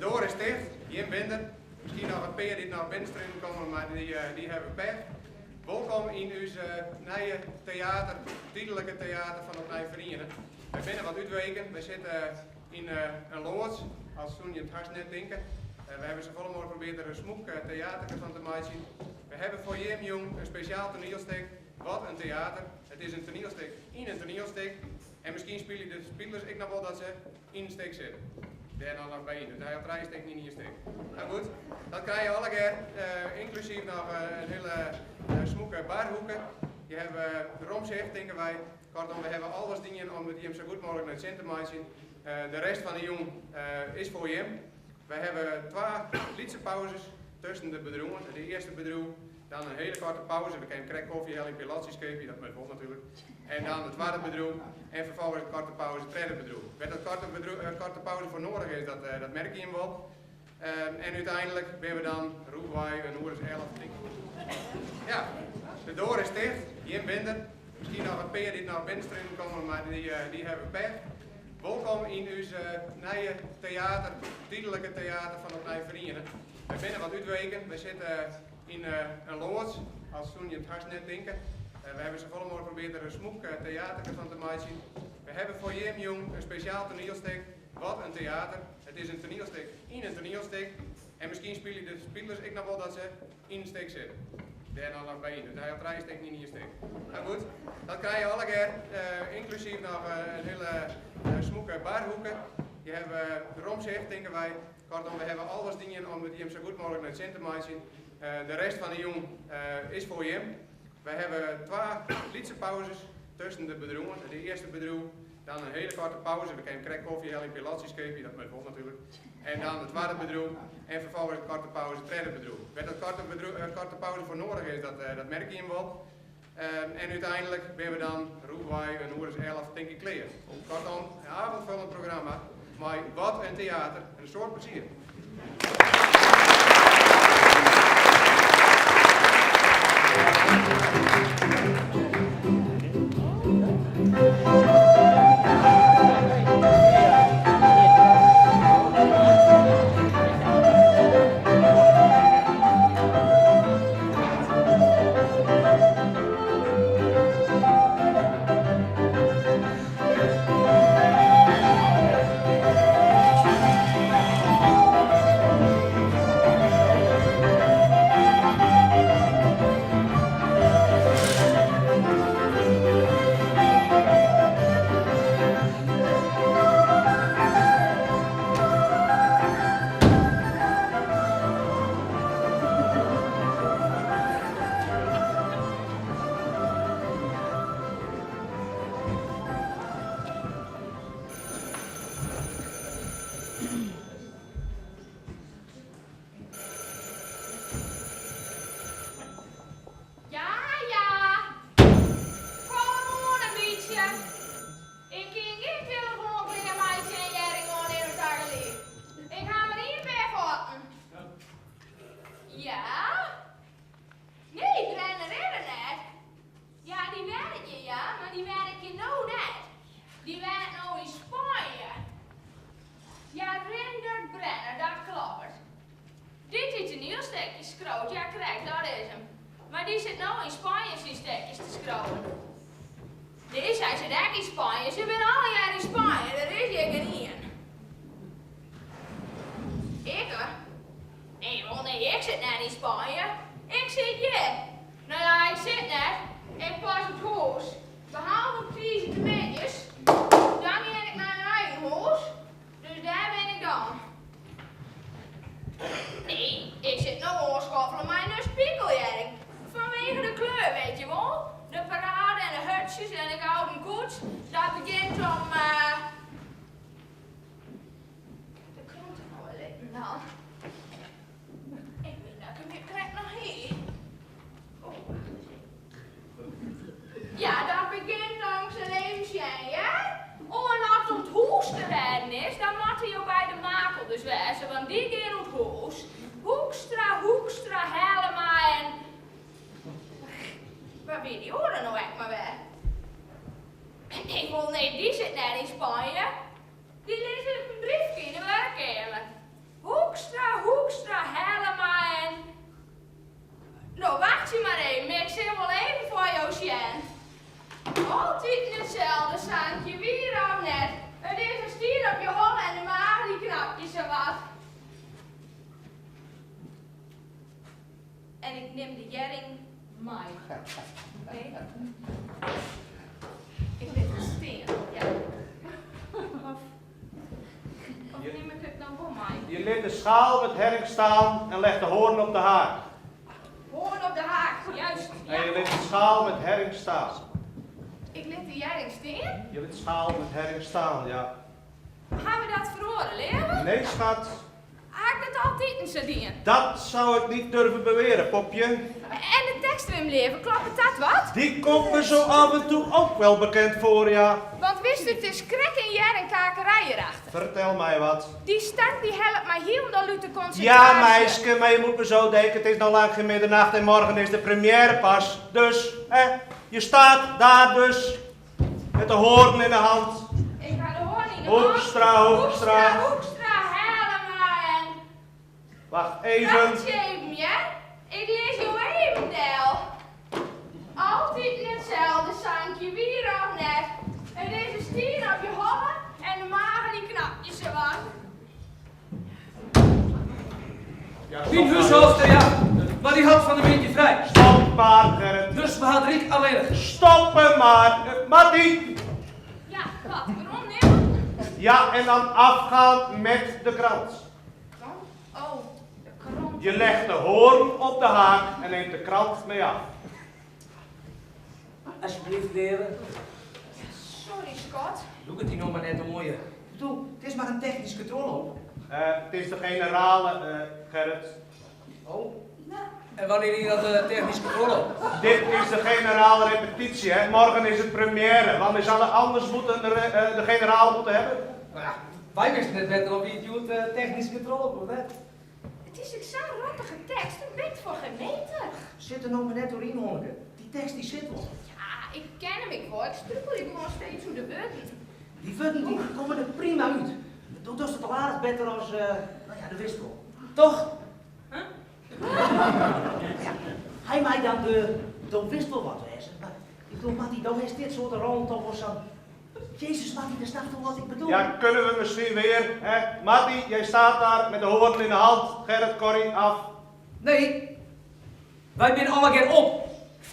doar is ticht, jim binne der. Miskien noch in pear dy't noch binnenstrunen komme, mar dy hawwe pech. Wolkom yn ús nije teater, tydlike teater fan Opnij Feriene. Wy binne wat útweken, wy sitte yn in loads, al soene je it hast net tinke. Wy hawwe safolle mooglik probearre der in smûk teaterke fan te meitsjen. Wy hawwe foar jim jûn in spesjaal toanielstik, Wat in teater. It is in toanielstik yn in toanielstik. En miskien spylje de spilers ek noch wol dat se yn in stik sitte. Dêr dan noch by yn. Dus hy hat trije stikken yn ien stik. No goed, dat krije je allegear, ynklusyf noch in hiele smûke barhoeke. Je hawwe rom sicht, tinke wy. Kortom, we hawwe alles dien om it jim sa goed mooglik nei it sin te meitsjen. De rest fan de jûn is foar jim. Wy hawwe twa lytse pauzes tusken de bedriuwen. De earste bedriuw, dan in hiele koarte pauze. We kinne krekt kofje helje, pilotsjes keapje, dat moat wol natuerlik. En dan it twadde bedriuw en ferfolgens in koarte pauze, it tredde bedriuw. Wêr't dat koarte, bedriuw, koarte pauze foar noadich is, dat, dat merke jim wol. En úteinlik binne we dan rûchwei in oer as 11, tink ik. Ja, de doar is ticht, jim binne der. Miskien noch in pear dy't noch binnenstrunen komme, mar dy, dy hawwe pech. Wolkom yn ús nije teater, tydlike teater fan Opnij Feriene. Wy binne wat útweken, wy sitte yn in loads, al soene je it hast net tinke. Wy hawwe safolle mooglik probearre der in smûk teaterke fan te meitsjen. Wy hawwe foar jim jûn in spesjaal toanielstik, Wat in teater. It is in toanielstik yn in toanielstik. En miskien spylje de spilers ek noch wol dat se yn in stik sitte. Dêr dan noch by yn. Dus hy hat trije stikken yn ien stik. No goed, dat krije je allegear, ynklusyf noch in hiele smûke barhoeke. Je hawwe rom sicht, tinke wy. Kortom, we hawwe alles dien om it jim sa goed mooglik nei it sin te meitsjen. De rest fan de jûn is foar jim. Wy hawwe twa lytse pauzes tusken de bedriuwen. De earste bedriuw, dan in hiele koarte pauze. We kinne krekt kofje helje, pilotsjes keapje, dat moat wol natuerlik. En dan it twadde bedriuw en ferfolgens in koarte pauze, it tredde bedriuw. Wêr't dat koarte, bedriuw, koarte pauze foar noadich is, dat, dat merke jim wol. En úteinlik binne we dan rûchwei in oer as 11, tink ik, klear. Kortom, in avondvullend programma mei wat in teater en in soad plezier. Ja, ja. Kalm oan in bytsje. Ik kin gjin telefoan klear meitsje en hjerring oannimme tagelyk. Ik ha mar ien pear fuotten. Ja? Nee, Brenner is der net. Ja, dy wennet hjir, ja, mar dy wennet hjir no net. Dy wennet no yn Spanje. Ja, Rindert Brenner, dat kloppet. Dy't dy toanielstikjes skriuwt, ja krekt, dat is him. Mar dy sit no yn Spanje syn stikjes te skriuwen. Nee, sy sit ek yn Spanje. Se binne allegear yn Spanje, der is hjir gjin ien. Ikke? Nee, wol nee, ik sit net yn Spanje. Ik sit hjir. No ja, ik sit net. Ik pas it hûs. Behalve op tiisdeitemiddeis. Dan gean ik nei myn eigen hûs. Dus dêr bin ik dan. Nee, ik sit no oanskoffelen mei in spikelhjerring. Fanwege de kleur, weet je wol. De parade en de hutsjes en de gouden koets. Dat begjint om. De krante no wer litten dan. Ik mien dat ik him hjir krekt noch hie. Oh, wacht ris even. Ja, dat begjint om, ik sil even sjen, hear. Oh, en as it om it hûs te rêden is, dan moatte jo by de makelders wêze, want dy gean oer it hûs. Hoekstra, Hoekstra, Hellema en. Wa wie dy oare no ek mar wer? Nee, wol nee, dy sit net yn Spanje. Dy lizze in briefke yn de wurkkeamer. Altiten itselde, Sankje, wier of net? It is in stien op je holle en de mage dy knapt je sawat. En ik nim de hjerring mei. Nee. Ik lit it stean, ja. Of, of nim ik it dan wol mei? Je lit de schaal met herring staan en legt de hoorn op de haak. Hoorn op de haak, juist. En je Ja. lit de schaal met herring staan. Ik lit de hjerring stean. Je lit de schaal met herring staan, ja. Ha we dat feroare, leave? Nee, schat. Ha ik dat altiten sa dien? Dat zou ik niet durven beweren, popje. En de tekst, Wim leave, kloppet dat wat? Die komt me zo af en toe ook wel bekend voor, ja. Want wist u, it is krekt in hjerringkakerij erachter. Vertel mij wat. Dy stank dy helpt my hielendal út de konsintraasje. Ja, meisje, maar je moet me zo denken. Het is nog lang geen middernacht en morgen is de première pas. Dus, hè, je staat daar dus. Met de hoorn in de hand. Ik ha de hoorn yn de hand. Hoekstra, Hoekstra. Hoekstra, Hoekstra, Helema en... Wacht even. Wacht even, ja? Ik lis jo even del. Altiten itselde, Sankje, wier of net. It is in stien op je holle en de mage dy knapt je sawat. Ja, stop Myn maar. húshâldster, ja, mar dy hat fan 'e middei frij. Stop maar, Gerrit. Dus we ha it ryk allinnich. Stoppen maar. Mattie. Ja, wat, werom nimme? Ja, en dan afgaan met de krant. Oh, de krant. Je legt de hoorn op de haak en neemt de krant mee af. Asjebleaft, leave. Sorry, Scott. Lûk it dy no mar net oan je. Ik bedoel, it is mar in technyske trollop. Het is de generale, Gerrit. Oh. En wannear is dat technyske trollop? Dit is de generale repetitie, hè. Morgen is het première. Wanneer zou anders moeten de generale moeten hebben? No ja, wy wisten net better of wie it hjoed technyske trollop of net. It is ek sa'n rottige tekst, it wurket foar geen meter. Sit der no mar net oeryn, Hanneke. Dy tekst dy sit wol. Ja, ik ken him ek wol. Ik strukelje gewoan steeds oer de wurden. Dy wurden dy komme der prima út. Do dochst it al aardich better as, no ja, do witst wol. Toch? Huh? Ja, hy mei dan de do witst wol wat wêze, mar ik bedoel, Mattie, do hast dit soarte rollen toch wol sa'n... Jezus, Mattie, do snapst wol wat ik bedoel. Ja, kunnen we misschien weer, hè? Mattie, jij staat daar met de hoorn in de hand. Gerrit, Corrie, af. Nee, wy binne allegear op.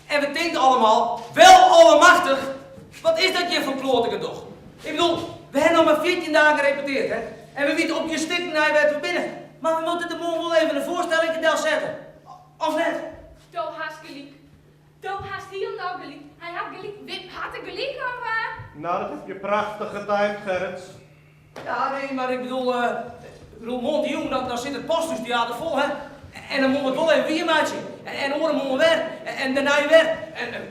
En we tinke allemaal, wel allemachtich, wat is dat hjir foar kloategedoch? Ik bedoel, we ha noch mar 14 dagen repeteard, hè? En we witte op gjin stikken nei wêr't we binne. Mar we moatte de moarn wol even in foarstelling delsette. Of net? Do hast gelyk. Do hast hielendal gelyk. Hy hat gelyk. Wim hat er gelyk of? Nou, dat heb je prachtig getimed, Gerrit. Ja, nee, mar ik bedoel, ik bedoel, moarntejûn, dan sit it Posthuistheater fol, hè? En dan moatte we it wol even wiermeitsje. En oaremoarn wer. En dêrnei wer.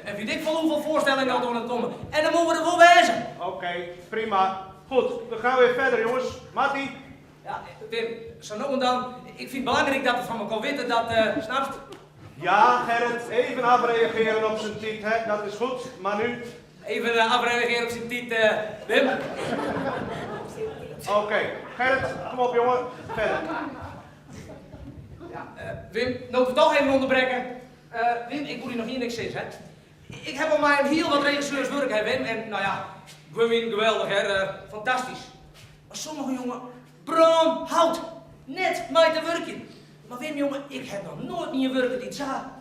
En wit ik folle hoefolle foarstellingen oft oan it komme. En dan moatte we der wol wêze. Oké, prima. Goed, we gaan weer verder, jongens. Mattie. Ja, Wim, sa no en dan, ik fyn it belangryk dat we fan mekoar witte dat, snapst? Ja, Gerrit, even afreageren op zijn tiet, hè? Dat is goed. Maar nu... Even afreageren op syn tiid, Wim. Oké, Gerrit, kom op jongen, verder. Ja, Wim, no't we toch even ûnderbrekke. Wim, ik woe dy noch ien ding sizze, hè. Ik haw al mei in hiel wat regisseurs wurke, hè, Wim. En, no ja, guon wienen geweldich, hè, fantastysk. Mar sommige jongen, brânhout, net mei te wurkjen. Mar Wim, jonge, ik haw noch noait ien wurke dy't sa,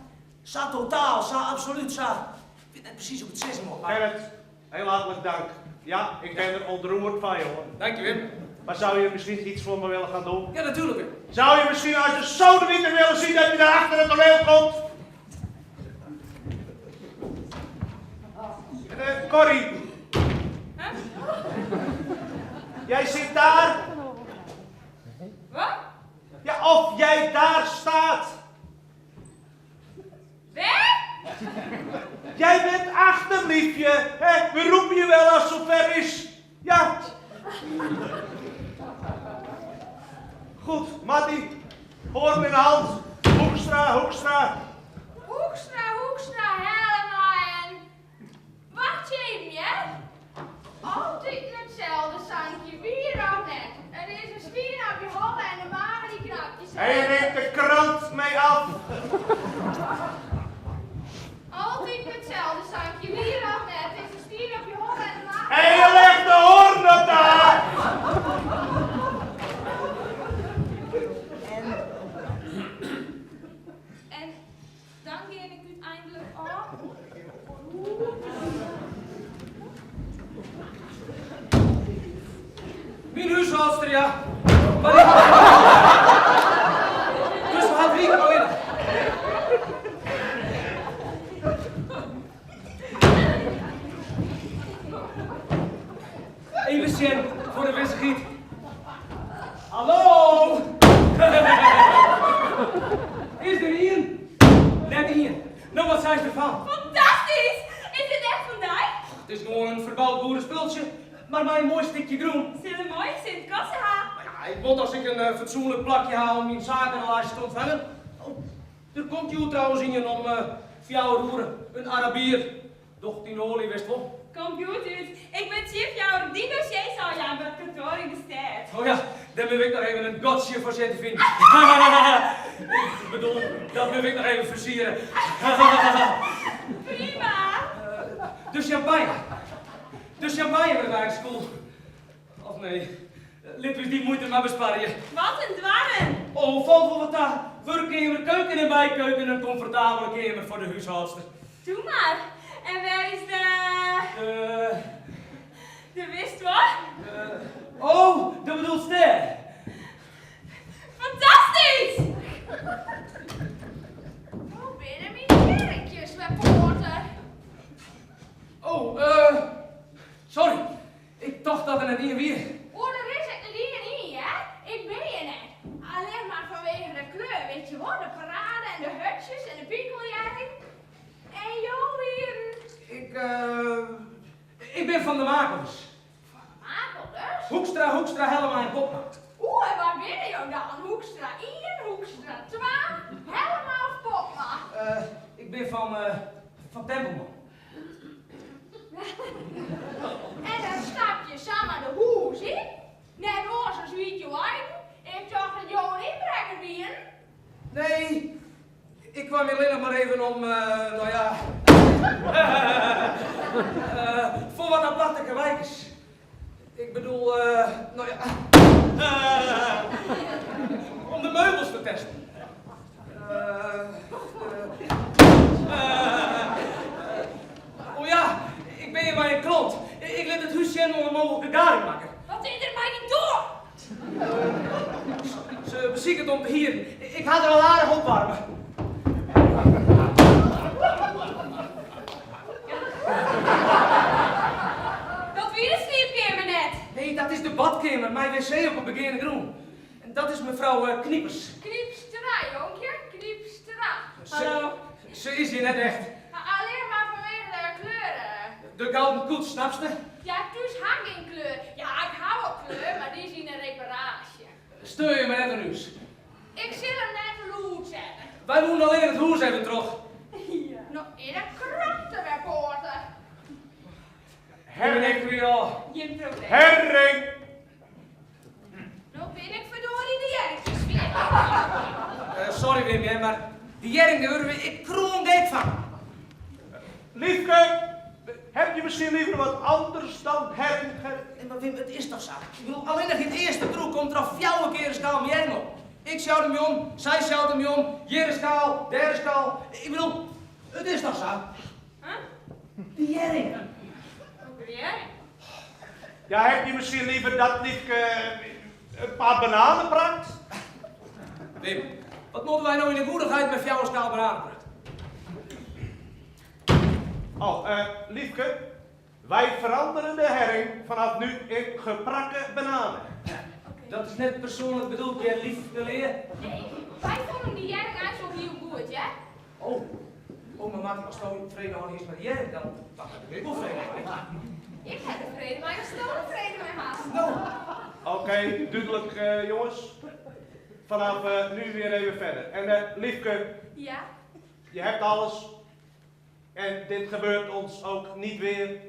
sa totaal, sa absolút, sa, ik wit net presys hoe't ik it sizze moat, mar... Gerrit, heel hartelijk dank. Ja, ik ben er ontroerd van, jongen. Dank je, Wim. Maar zou je misschien iets voor me willen gaan doen? Ja, natuurlijk, Wim. Zou je misschien als de sodemieter willen zien dat je daar achter het toneel komt? Corrie. Huh? Jij zit daar. Wat? Ja, of jij daar staat. Wêr? Jij bent achter, liefje. Hè? We roepen je wel als het zover is. Ja. Goed, Mattie. Hoorn in de hand. Hoekstra, Hoekstra. Hoekstra, Hoekstra, Helma en... Wacht even, ja? Altyd itselde, Sankje, wier of net. It is in stien op je holle en de mage dy knapt je En je neemt de krant mee af. Altyd itselde, Sankje, wier of net. húshâldster, ja. Mar dy hat. Dus we ha Riek allinnich. Even sjen foar de wissichheid. Hallo! Is der ien? Net ien. No, wat seist derfan? Fantastysk! Is it echt fan dy? It is gewoan in ferboud boerespultsje, mar mei in moai stikje grûn. Sil in moaie Sint koste ha. Ja, ik wol as ik in fatsoenlik plakje ha om myn sakerelaasje te ûntfangen. Oh, der komt hjoed trouwens ien om fjouwer oere, in Arabier. Docht yn oalje, witst wol. Komt goed út. Ik moat tsjin fjouweren dyn dossiers ôfjaan by it kantoar yn de stêd. Oh ja, dêr moat ik noch even in gatsje foar sjen te finen. Ik bedoel, dat moat ik noch even fersiere. Prima. De sjampanje. De sjampanje wurdt eins skûl. Of nee, lit ús dy muoite mar besparje. Wat in doarren! Oh, falt wol wat ta. Wurkkeamer, keuken en bykeuken, in komfortabele keamer foar de húshâldster. Doe mar. En wêr is de. De. De witst wol? De. Oh, do bedoelst dêr. Fantastysk! No binne myn hjerrinkjes wer poater. Oh, eh, sorry. Ik tocht dat der net ien wie. Oh, der is ek net ien yn, hear. Ik bin hjir net. Allinnich mar fanwege de kleur, wit je wol, de parade en de hutsjes en de pikeljierring. En jo wienen? Ik, eh, ik bin fan de makelders. Fan de makelders? Hoekstra, Hoekstra, Hellema en Popma. Oeh, en wa binne jo dan? Hoekstra ien, Hoekstra twa, Hellema of Popma? Eh, ik bin fan, fan Tempelman. En dan stap je samar de hûs yn, net oars as wie it jo eigen. Ik tocht dat jo in ynbrekker wienen. Nee, ik kwam allinnich mar even om, no ja, foar wat aparte karweikes. Ik bedoel, no ja, om de meubels te testen. O ja, ik bin hjir mei in klant. Ik lit it hús sjen oan in mooglike gadingmakker. Wat is der mei dyn doar? Se besiket om te hieren. Ik ha der al aardich opwaarme. Dat wie de sliepkeamer net. Nee, dat is de badkeamer mei wc op 'e begeane grûn. En dat is mefrou Kniepers. Kniepstra, jonkje, Kniepstra. Hallo. Se is hjir net echt. Allinnich mar fanwege de kleuren. De gouden koets, snapste? Ja, thús ha ik gjin kleur. Ja, ik ha wol kleur, mar dy is yn de reparaasje. Steur je mar net oan ús. Ik sil him net lûd sette. Wy woenen allinnich it hûs even troch. No, is de krante wer poater. Herring. Ik wie al. Gjin probleem. Herring! No bin ik ferdorie de hjerrinkjes kwyt. Sorry Wim, hear, mar dy hjerring dêr wurde we ek kroangek fan. Liefke, heb je misschien liever wat anders dan herring, Gerrit? Nee, mar Wim, it is toch sa? Ik bedoel, allinnich yn it earste troch komt der al fjouwer kear in skaal mei hjerring op. Ik sjou der my om, sy sjout der my om, hjir in skaal, dêr in skaal. Ik bedoel, it is toch sa? Huh? De hjerring. De hjerring? Ja, heb je misschien liever dat Liefke in paar bananen prakt? Wim, wat moatte wy no yn 'e goedichheid mei fjouwer skaal bananeprut? Oh, Liefke, wij veranderen de herring vanaf nu in geprakke bananen. Dat is net persoanlik bedoeld, hear, Liefke lear. Nee, wy fûnen dy hjerring eins wol hiel goed, hear. Oh, oh, mar Marty, asto frede hân hiest mei de hjerring, dan dan ha ik ek wol frede mei. Ik ha der frede mei asto der frede mei hast. No. Oké, dúdlik jonges. Vanaf nu weer even verder. En Liefke. Ja? Je hebt alles. En dit gebeurt ons ook niet weer.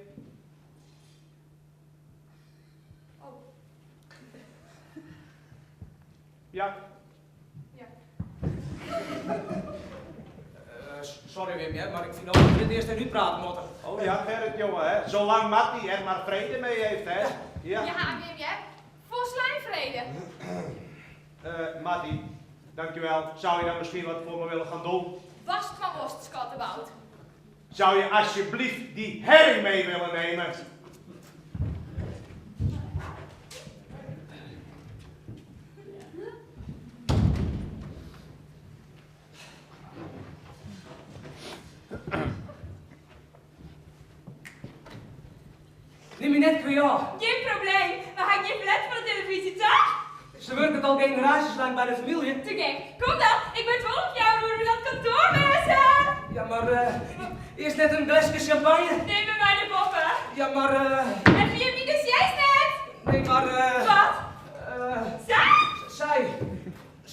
Oh. Ja. Ja. Sorry Wim, hear, mar ik fyn no dat we dit earst even útprate moatte. Oh ja, Gerrit, jonge, hè. Zolang Mattie er maar vrede mee heeft, hè. Ja. Ja, Wim, hear. Folslein frede. Mattie, dankjewel. Zou je dan misschien wat voor me willen gaan doen? Watst mar wolst, skattebout. Zou je alsjeblieft die herring mee willen nemen? Nim my net kwea-ôf. Gjin probleem, we ha gjin ferlet fan de telefyzje, toch? Se wurket al generaasjes lang by de famylje. Te gek. Kom dan, ik moat wol om fjouwer oere by dat kantoar wêze. Ja, mar earst net in gleske sjampanje? Nim my mei nei boppe. Ja, mar. En ferjit myn dossiers net! Nee, mar. Wat? Sy? Sy.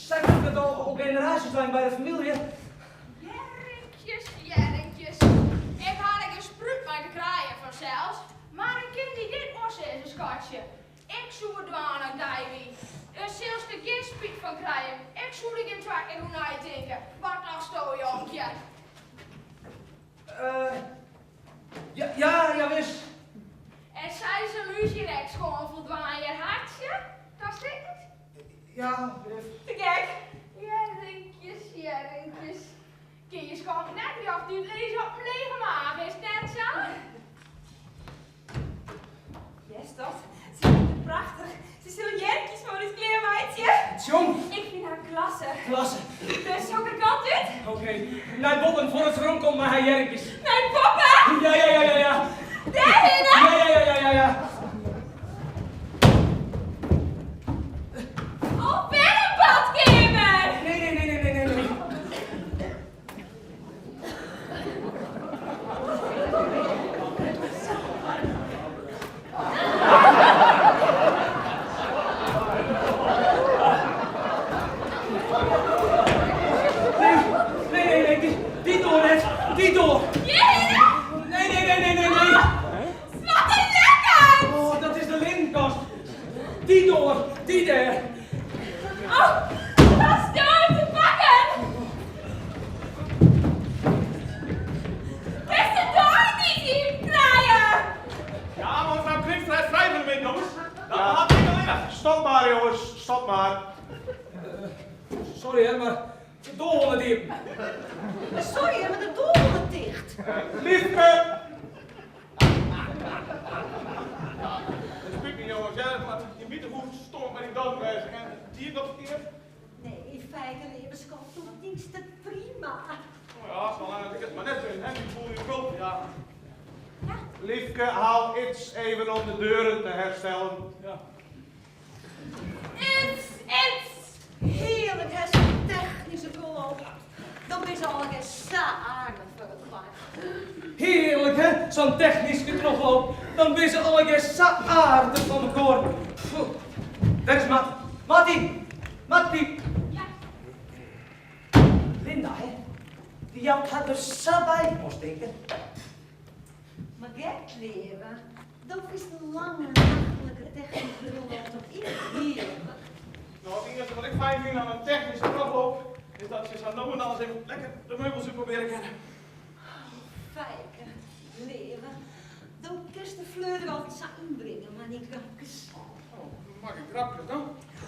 Sy wurket al generaasjes lang by de famylje. Jerrinkjes, jerrinkjes. Ik ha der gjin sprút mei te krijen fansels, mar ik kin dy dit wol sizze, skatsje. Ik soe it dwaan as ik dy wie. Dêr silst der gjin spyt fan krije. Ik soe der gjin twa kear oer neitinke. Wat tochtsto, jonkje? Eh, ja, ja, jawis. En sy sil ús hjir ek skoan foldwaan, hear hartsje. Tochtst ek net? Ja, grif. Te gek. Jerrinkjes, jerrinkjes. Kin je skat net rjocht útlizze op in lege mage, is it net sa? Hearst dat? Se fynt it prachtich. Se sil jerkjes foar ús klearmeitsje. Tsjong! Ik fyn har klasse. Klasse. Dus hokker kant út? Oké, nei boppen foardat se werom komt mei har jerkjes. Nei boppe? Ja, ja, ja, ja, ja. Dêrhinne? Ja, ja, ja, ja, ja, ja. Alwer in badkeamer! Nee, nee, nee, nee, nee, nee. Nee, nee, nee, nee, dy doar net, dy doar. Hjirhinne? Nee, nee, nee, nee, nee, nee. Wat in lekker! Oh, dat is de linnenkast. Dy doar, dy dêr. Oh, hasto te pakken? Kinst de doar net iepen krije? Ja, mar mefrou Klimstra is frij fan de middei, jonges. Dat hat ik allinnich. Stop mar, jonges, stop mar. Sorry hear, mar de doar wol net iepen. Sorry hear, mar de doar wol net ticht. Liefke! It spyt my jonges, ja, mar je witte hoe stom mei dy doar wêze kin. Die ik wat ferkeard? Nee, Feike leave skat, do diest it prima. Oh ja, salang as ik it mar net bin, hè, dy boel yn de ja. Liefke, haal Ids even om de deuren te herstellen. Ja. Ids, Ids! Hearlik hè, sa'n technyske krolloop. Dan binne se allegear sa aardich foar elkoar. Hearlik hè, sa'n technyske trochloop. Dan binne se allegear sa aardich fan mekoar. Pfoe. Dêr is Mat. Mattie! Mattie! Ja. Linda, hè? Dy jout har der sa by, moatst tinke. Mar Gert leave, do fynst in lange nachtlike technyske trochloop toch ek hearlik? No, it iennichste wat ik fijn fyn oan in technyske trochloop is dat je sa no en dan ris even lekker de meubels útprobearje kinne. Oh, Feike, leave, do kinst de fleur der altyd sa ynbringe mei dyn grapkes. Oh, mak ik grapkes dan?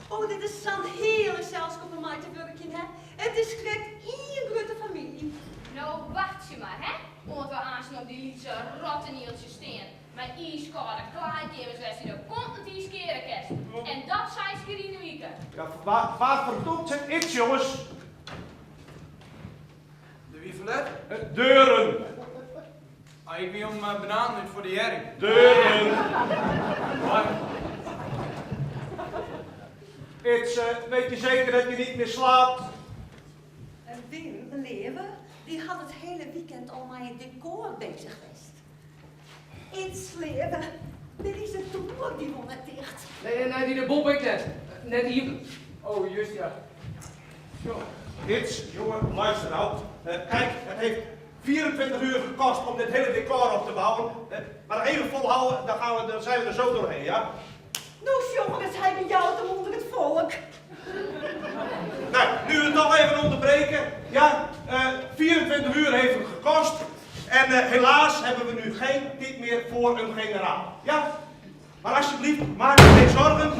Oh, dit is sa'n hearlik selskap om mei te wurkjen, hè? It is krekt ien grutte famylje. No wachtsje mar, hè, oant we aansten op dy lytse rottenieltsjes stean mei iiskâlde klaaikeamers wêr'tst dy de kont net yn skeare kinst. En dat seis kear yn 'e wike. Ja, waar verdomd sit Ids, jonges? Der wie ferlet? Deuren. Ah, ik wie om bananen út foar de hjerring. Deuren. Ids, weet je zeker dat je niet meer slaapt? En Wim, leave, dy hat it hiele weekend al mei it dekor bezich west. Ids, leave, dêr is de doar, dy wol net ticht. Nee, nee, nee, dy dêr boppe ek net. Net iepen. Oh, just ja. Sjoch. Ids, jongen, luister nou. Kijk, het heeft 24 uur gekost om dit hele decor op te bouwen. Maar nog even volhouden, dan, gaan we, dan zijn we er zo doorheen, ja? No sjoch ris, hy bejout him ûnder it folk. Nou, nu we het nog even onderbreken. Ja, 24 uur heeft het gekost. En helaas hebben we nu geen tijd meer voor een generaal. Ja? Maar alsjeblieft, maak je geen zorgen.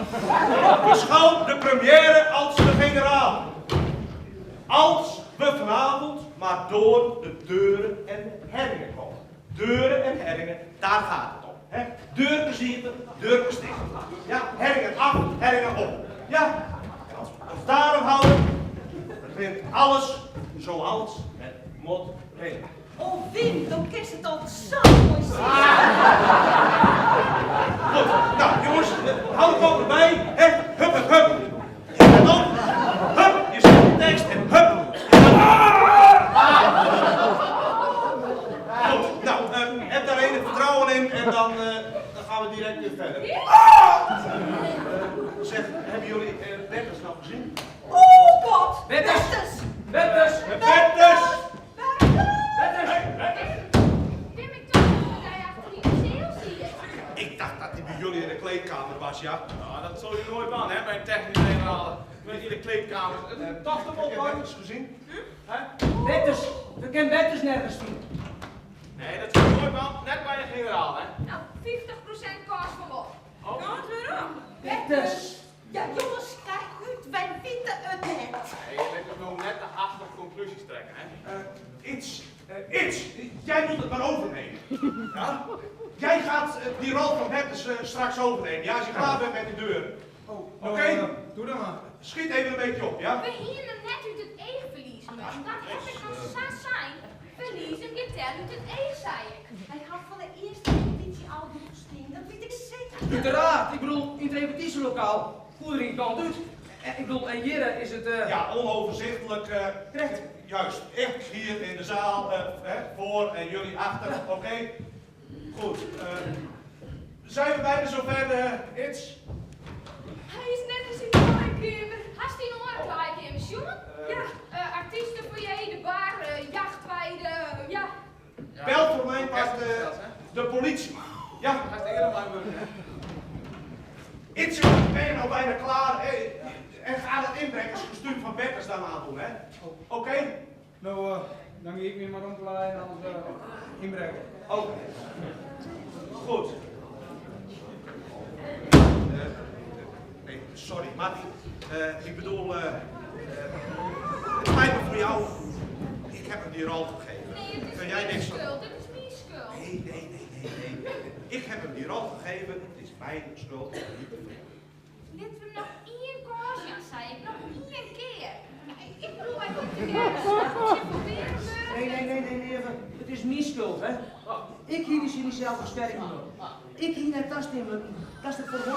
Beschouw de première als de generaal. Als we vanavond maar door de deuren en de herringen komen. Deuren en herringen, daar gaat het om. Hè? Deurkes iepen, deurkes ticht. Ja, herringen af, herringen op. Ja, en als we ons daarom houden, rint alles zoals het moet rinnen. Oh Wim, do kinst it altyd sa moai sizze. in en dan, eh, dan gaan we direct weer verder. Zeg, hebben jullie uh, Bertus nog gezien? Oh God! Bertus! Bertus! Bertus! Bertus! Bertus! Wim, ik dacht dat hij achter in de zeel zit. Ik dacht dat hij bij jullie in de kleedkamer was, ja. Nou, dat zul je nooit aan, hè, bij een technisch generale. Met in de kleedkamer. Het toch de Heb op, jij hoor. Bertus gezien? Hè? Bertus! We kennen Bertus nergens vinden. Nee, dat zul je nooit aan. Net bij een generaal, hè. Nou, 50% kans van wat. Oh. waarom? Bertus! Ja, jongens, kijk uit, wij weten het net. Nee, je bent toch nog net te haastig conclusies trekken, hè. Iets, iets. Jij moet het maar overnemen. Ja? Jij gaat eh, die rol van Bertus eh, straks overnemen. Ja, als je klaar bent met die deur. Oh, nou, Oké. doe dat maar. Schiet even een beetje op, ja? We hier hem net uit het eeg verliezen. Dat heb ik nog zo zijn. Verlies hem je tel uit het eeg, zei ik. Hij had van de eerste repetitie al gesteen, dat weet ik zeker. Uiteraard, ik bedoel, in het repetitielokaal, hoe er in kant uit. Ik bedoel, en Jirre is het. eh, Ja, onoverzichtelijk. eh, Terecht. Juist, ik hier in de zaal, eh, hè, voor en jullie achter, oké? Goed. eh, zijn we bijna zover, eh Its? Hij is net als in de kleedkamer. Hast die nog een kleedkamer, jongen? Ja, eh artiesten voor je, de bar, eh, jachtweide, ja. Bel voor mijn part Orkest eh, is dat, hè? de politie. Ja, Ga je eerder maar worden, hè. Its, ben je nou bijna klaar? hè? En ga dat inbrekkerskostuum van Bertus dan aandoen, hè? Oké? Nou, eh, dan ga ik weer maar omklaaien en anders eh, inbrengen. Oké. Goed. Eh, nee, sorry, Mattie. Eh, ik bedoel, eh, eh, het spijt me voor jou. Ik heb hem die rol gegeven. Nee, het is Kun jij mijn niks aan- schuld. Het is mijn schuld. Nee, nee, nee, nee, nee. Ik heb hem die rol gegeven. Het is mijn schuld. niet de van jou. Dit we hem nog één kans, ja, zei ik. Nog één keer. Ik bedoel, hij komt hier ergens Nee, nee, nee, nee, nee, even. Het is mijn schuld, hè. Ik hier die jullie zelf versterking nodig. Ik hier net dat stemmen, dat is het voor de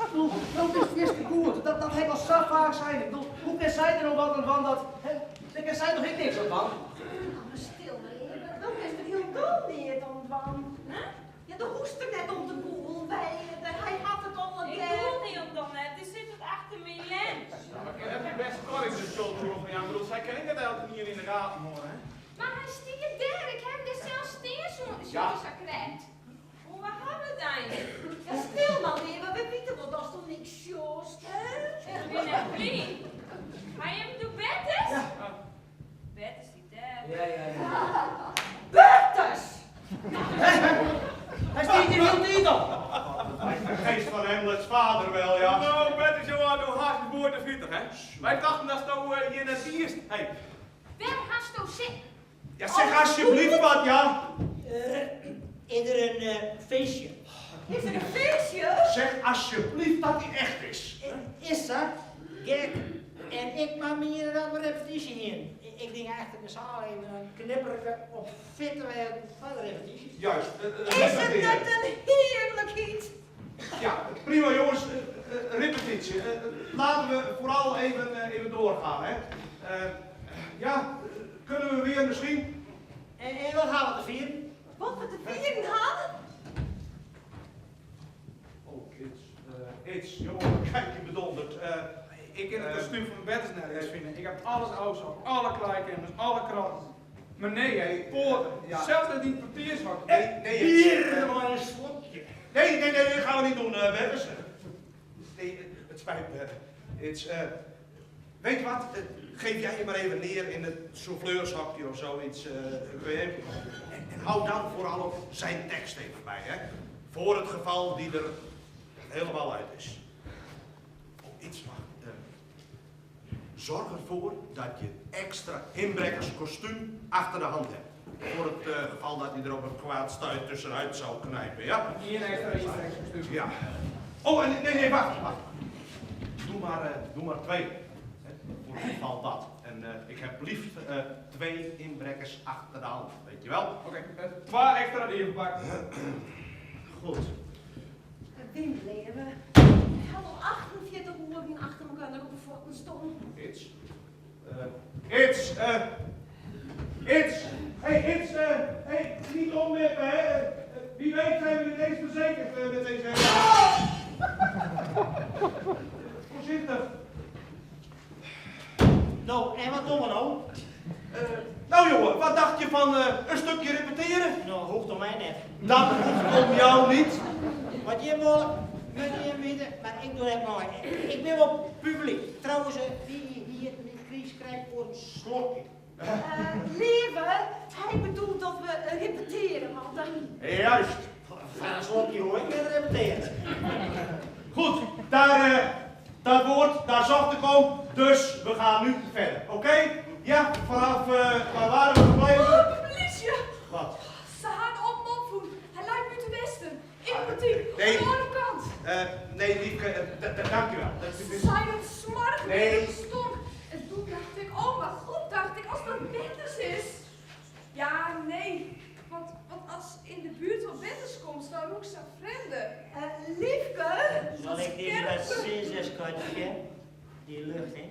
Ik bedoel, dat is het eerste goed. Dat, dat heb ik al zo vaak zijn. Ik bedoel, hoe kan zij er nou wat aan van dat, hè? Daar kan zij toch ik niks aan van? Maar stil maar even, dat is er heel dol niet om van. Ja, de hoest er net om de boel. Wij, eh, hij had het al een Ik keer. doe niet om dan net, die zit het achter mijn lens. Ja, maar ik heb die best Corrie de schuld voor van jou. Ik bedoel, zij kan ik het elke keer in de gaten horen, hè. Maar hij stier daar. Ik heb er zelfs steen zo Ja. zo krijgt. Hoe we hebben het eigenlijk? Ja, stil maar even, we weten wel dat is toch niks joost, hè? Ik ben net blij. Ga je hem doen Bertus? Ja. Bertus die daar. Ja, ja, ja. Bertus! Hij stiert hier heel niet op. Lijkt de geest van Hamlet's vader wel, ja. Nou, Bertus, jongen, doe haast je boord de 40, hè. Wij dachten dat nou eh, hier net eerst. Hey, Waar hast du zitten? Ja, zeg alsjeblieft wat, ja. Is er een eh, feestje? Is er een feestje? Zeg alsjeblieft dat hij echt is. Is dat? Kijk, en ik maak me hier een andere repetitie in. Ik, ik denk achter de zaal even een knipperen op fitte werden van de repetitie. Juist. eh, Is het repeteren. net een heerlijkheid? Ja, prima jongens. Eh, eh, repetitie. Eh, eh, laten we vooral even, eh, even doorgaan, hè. Eh, ja, eh, kunnen we weer misschien? En, en wat gaan we te vieren? Wat we te vieren hadden? Oh, iets, eh, iets, jongen, kijk je bedonderd. Eh, Ik ken het Eh, kostuum van Bertus nergens vinden. Ik heb alles uitgezocht, alle kleedkamers, alle kranten. Maar nee, hè, poorten. Ja. Zelfs dat die portiershok. nee, nee, Iets. Bier, maar een slokje. Nee, nee, nee, dat gaan we niet doen, eh Bertus. Nee, het spijt me. It's, eh, weet je wat? Eh, geef jij je maar even neer in het souffleurshokje of zoiets. eh, kun je even- en, en hou dan vooral ook zijn tekst even bij, hè? Voor het geval die er helemaal uit is. Oh, iets wacht. eh, zorg ervoor dat je extra inbrekkerskostuum achter de hand hebt. Voor het eh, geval dat hij er op een kwaad stuit tussenuit zou knijpen, ja? Hier een extra inbrekkerskostuum. Ja. Oh, en nee, nee, wacht, wacht. Doe maar, eh, doe maar twee. Hè, voor het geval dat. En eh, ik heb liefst eh, twee inbrekkers achter de hand, weet je wel? Oké, okay, twee extra die ingepakt. Goed. Wim Leeuwen. Hij had al 48 uur achter elkaar op de voeten stonden. Iets. Eh, iets. eh, iets. Hey, iets. eh, hey, niet omwippen, hè. Eh, wie weet zijn we niet eens verzekerd eh, met deze... Voorzichtig. Nou, en wat doen we nou? Eh, nou jongen, wat dacht je van eh, een stukje repeteren? Nou, hoeft om mij net. Dat hoeft om jou niet. Wat je wil, moet je weten, maar ik doe het maar. Ik ben wel publiek. Trouwens, eh, wie hier een crisis krijgt voor een slokje. Eh, Lieve, hij bedoelt dat we eh, repeteren, want dan... Juist. Van een slokje hoor, ik ben repeteren. Goed, daar, eh, dat woord, daar zocht ik om. Dus we gaan nu verder, oké? Ja, vanaf eh, waar waren we gebleven? Oh, de politie! Wat? Ze hadden op mopvoet. Hij lijkt nu te westen. In de boutique. Nee. Aan de andere kant. Eh, nee, Liefke, eh, dankjewel. Dat Ze is- zijn een smartig Nee. nee. stonk. En toen dacht ik, oh mijn god, dacht ik, als dat Benders is. Ja, nee. Want, want als in de buurt van Benders komt, dan roept ze vreemden. Eh, Liefke, Zal ik deze wat zin, schatje? Die lucht, hè?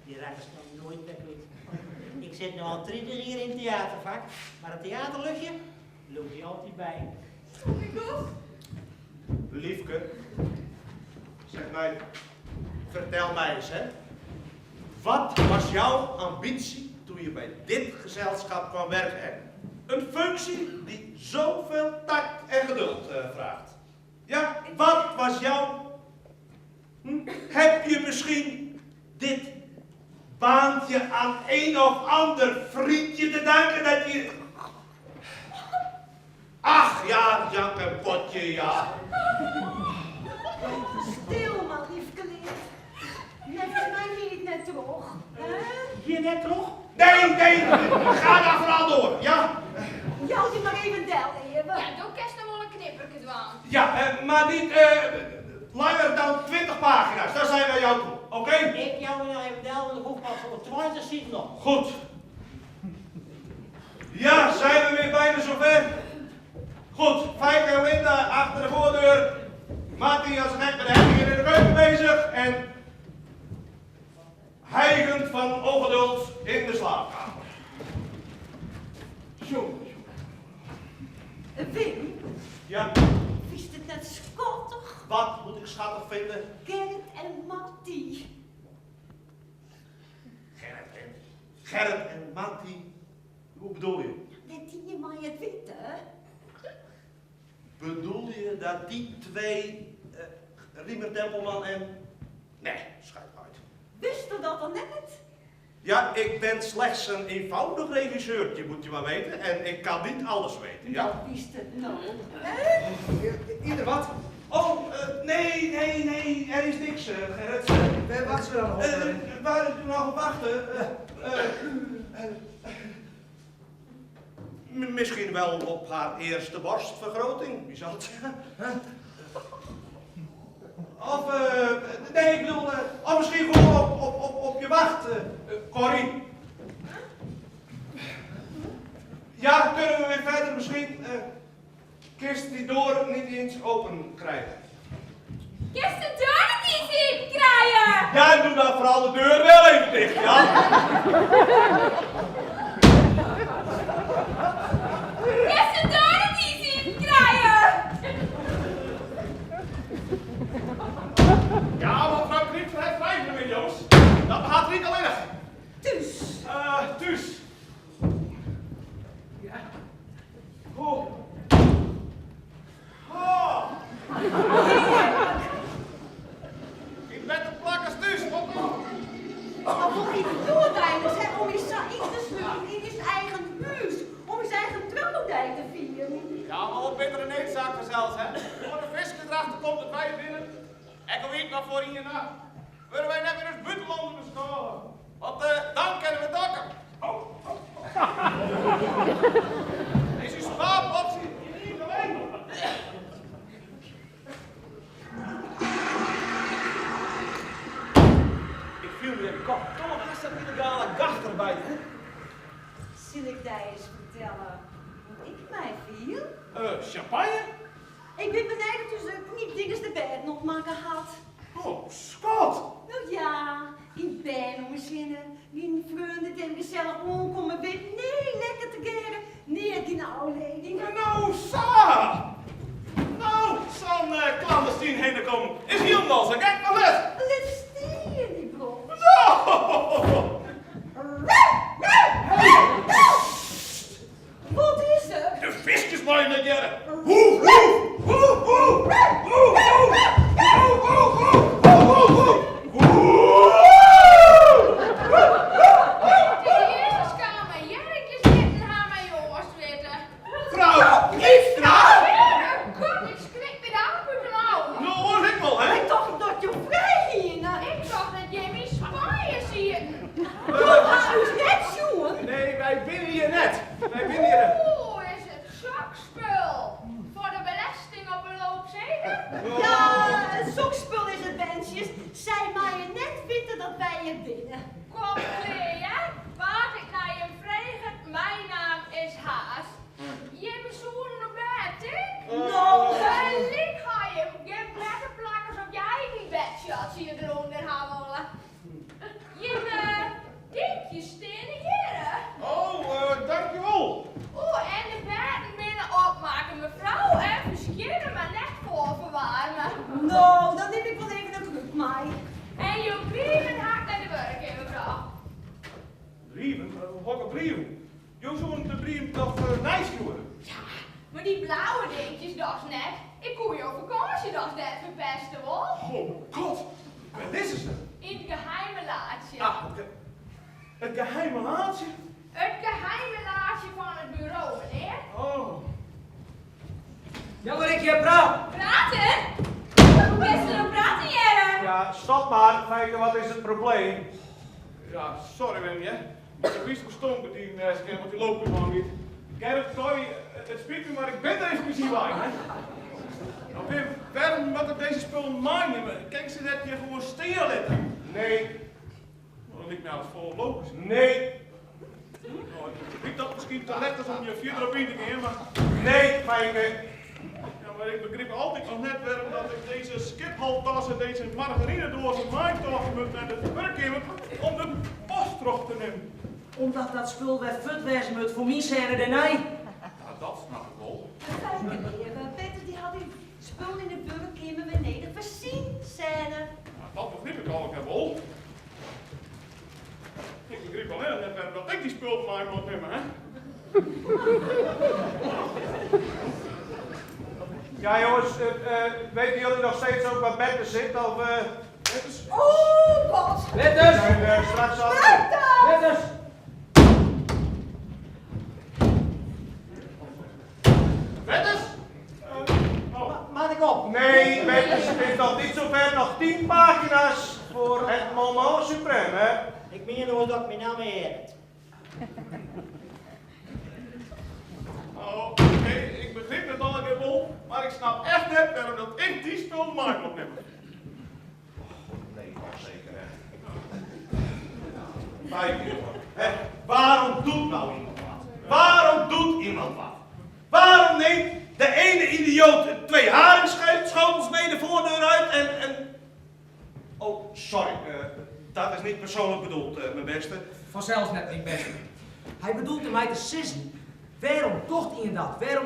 Die raak ik nog nooit meer kwijt. Ik zit nu al 30 jaar in het theatervak, maar het theaterluchtje loopt je altijd bij. Snap ik nog? Liefke, zeg mij, vertel mij eens, hè. Wat was jouw ambitie toen je bij dit gezelschap kwam werken? Hè? Een functie die zoveel tact en geduld eh, vraagt. Ja, wat was jouw... Hm? Heb je misschien dit baantje aan een of ander vriendje te danken dat je... Ach ja, jank een potje, ja. stil maar, Liefke lief. Net is mij niet net terug. Hè? Hier net terug? Nee, nee, ga daar vooral door, ja? Jou die maar even del, even. Ja, doe kerst nog wel een knipperke dwaan. Ja, eh, maar niet eh, langer dan 20 pagina's, daar zijn wij jou toe, oké? Ik jou nog even del, want ik hoef pas op 20 zitten nog. Goed. Ja, zijn we weer bijna zover? Goed, Fijk en Linda achter de voordeur. Martin als een gek met de heffingen in de keuken bezig. En hijgend van ongeduld in de slaapkamer. Tjonge, tjonge. Eh, Wim, Ja, wist het net schattig? wat moet ik schattig vinden? Gerrit en Mattie. Gerrit en, Gerrit en Mattie. Hoe bedoel je? Net die je maar het weten. Bedoel je dat die twee, eh Riemer Tempelman en... Nee, schijt uit. Wist je dat dan net? Ja, ik ben slechts een eenvoudig regisseurtje, moet je maar weten. En ik kan niet alles weten, ja? Wist het nou? Ieder wat? Oh, eh, nee, nee, nee, er is niks, eh, Gerrit. Waar wachten we dan op? Eh, waar is u nou op wachten? Eh, eh, eh, misschien wel op haar eerste borstvergroting, wie zal het zeggen? Hè? Of, eh, nee, ik bedoel, eh, of misschien gewoon op, op, op, op je wacht, eh, eh, Corrie. Ja, kunnen we weer verder misschien? eh, kist die door niet eens open krijgen. Kerst de deur niet eens in krijgen! Ja, doe dan vooral de deur wel even dicht, ja. Kerst de deur niet eens in krijgen! Ja, want mevrouw Kriepser heeft vijf meer, Joost. Dat gaat niet alleen. Dus. Eh, thuis. Ja. Oh. Oh. Ik ben de plakkers thuis, wat nou? Maar voor idioot hè, om je zo in te sluiten in zijn eigen huis. Om zijn eigen trouwdij te vieren. Ja, maar op bittere needzaak vanzelfs, hè. Voor de fiscus erachter komt dat wij winnen. Ik weet maar voor hier nacht. Willen wij net weer eens buitenlanden beschouwen? Want eh, dan kennen we dokken. Oh, oh, oh. Is uw spaarpotje hier niet alleen? Ik viel me in de kop. Toch nog dat illegale gacht erbij, hè? Zal ik daar eens vertellen hoe ik mij viel? Eh, champagne? Ik ben beneden toen ze kniepdinges de bed nog maken had. Oh, Scott! Nou ja, in ben om zinnen. Wie vrienden en gezellig omkomen weet. Nee, lekker te keren. Nee, die nou, nee. Nou, Sa! binne hjir. Oeh, is it sok spul? Foar de belesting op 'e loop seker? Ja, sok spul is it, berntsjes. Sy meie net witte dat wy hjir binne. Kom klear, hear. Wa't ik nei jim freget, myn naam is Haas. Jimme soenen op bêd, tink? No. Gelyk ha jim gjin better plak as op je eigen bedsje as se je derûnder ha wolle. Jimme dinkjes steane hjirre. Oh, dankjewol. Oeh, en de bêden binne opmakke, mefrou, en ferskjinne mar net foarferwaarme. No, dan nim ik wol even in krûk mei. En jo brieven ha ik nei de wurkkeamer brocht. Brieven? Hokker brieven? Jo soenen de brieven toch neistjoere? Ja, mar dy blauwe dinkjes dochs net? Ik koe jo fakânsje dochs net ferpeste wol? Oh god, wêr lizze se? Yn it geheime laadsje. Ah, it geheime laadsje? It geheime laadsje fan it buro, menear. Oh. Ja, mar ik hear praten. Praten? Hoe kinst der no praten hearre? Ja, stop mar, Feike, wat is it probleem? Ja, sorry Wim, hear. Mar do witst hoe stonk it yn skerm want dy loopt gewoan niet. Gerrit, sorry, it spyt my, mar ik bin der efkes wei, hè. No Wim, wêrom moat ik dizze spullen meinimme? Kin ik se net hjir gewoan stean litte? Nee. No, dat liket my alles folle logysker. Nee. No, ik wit dat it miskien te let is om hjir fierder op yn te gean, mar... Nee, Feike. Ja, mar ik begryp altyd noch net wêrom dat ik dizze skipholtas en dizze margarinedoazen meitocht moat nei de wurkkeamer om de post troch te nimmen. Omdat dat spul wer fuort wêze moat foar myn sêne dêrnei. Ja, dat snap ik wol. Feike leave, Peter dy hat dy spul yn de wurkkeamer wer nedich foar syn sêne. Ja, dat begryp ik allegear wol. Ik begryp allinnich net wêrom dat ik dy spul mei moat nimme, hè? Ja jongens, weten jullie nog steeds ook waar Bertus zit? Of, Bertus? Oh god! Bertus! We zijn straks al. Bertus! Bertus! Bertus? Oh. Moat ik op? Nee, Bertus, het is nog niet zover. Nog 10 pagina's voor het moment suprême, hè? Ik mien oars dat ik myn namme hearde. Oh, oké, ik begryp it allegear wol, mar ik snap echt net wêrom dat ik dy spul mei moat nimme. Nee, toch seker, hè? Feike, jongen, hè? Waarom doet nou iemand wat? Waarom doet iemand wat? Waarom neemt de ene idioot twee haringschotels mee de voordeur uit en, en... Oh, sorry, dat is niet persoonlijk bedoeld, mijn beste. Fansels net, myn bêste. Hy bedoelt my te sizzen, wêrom docht ien dat? Wêrom...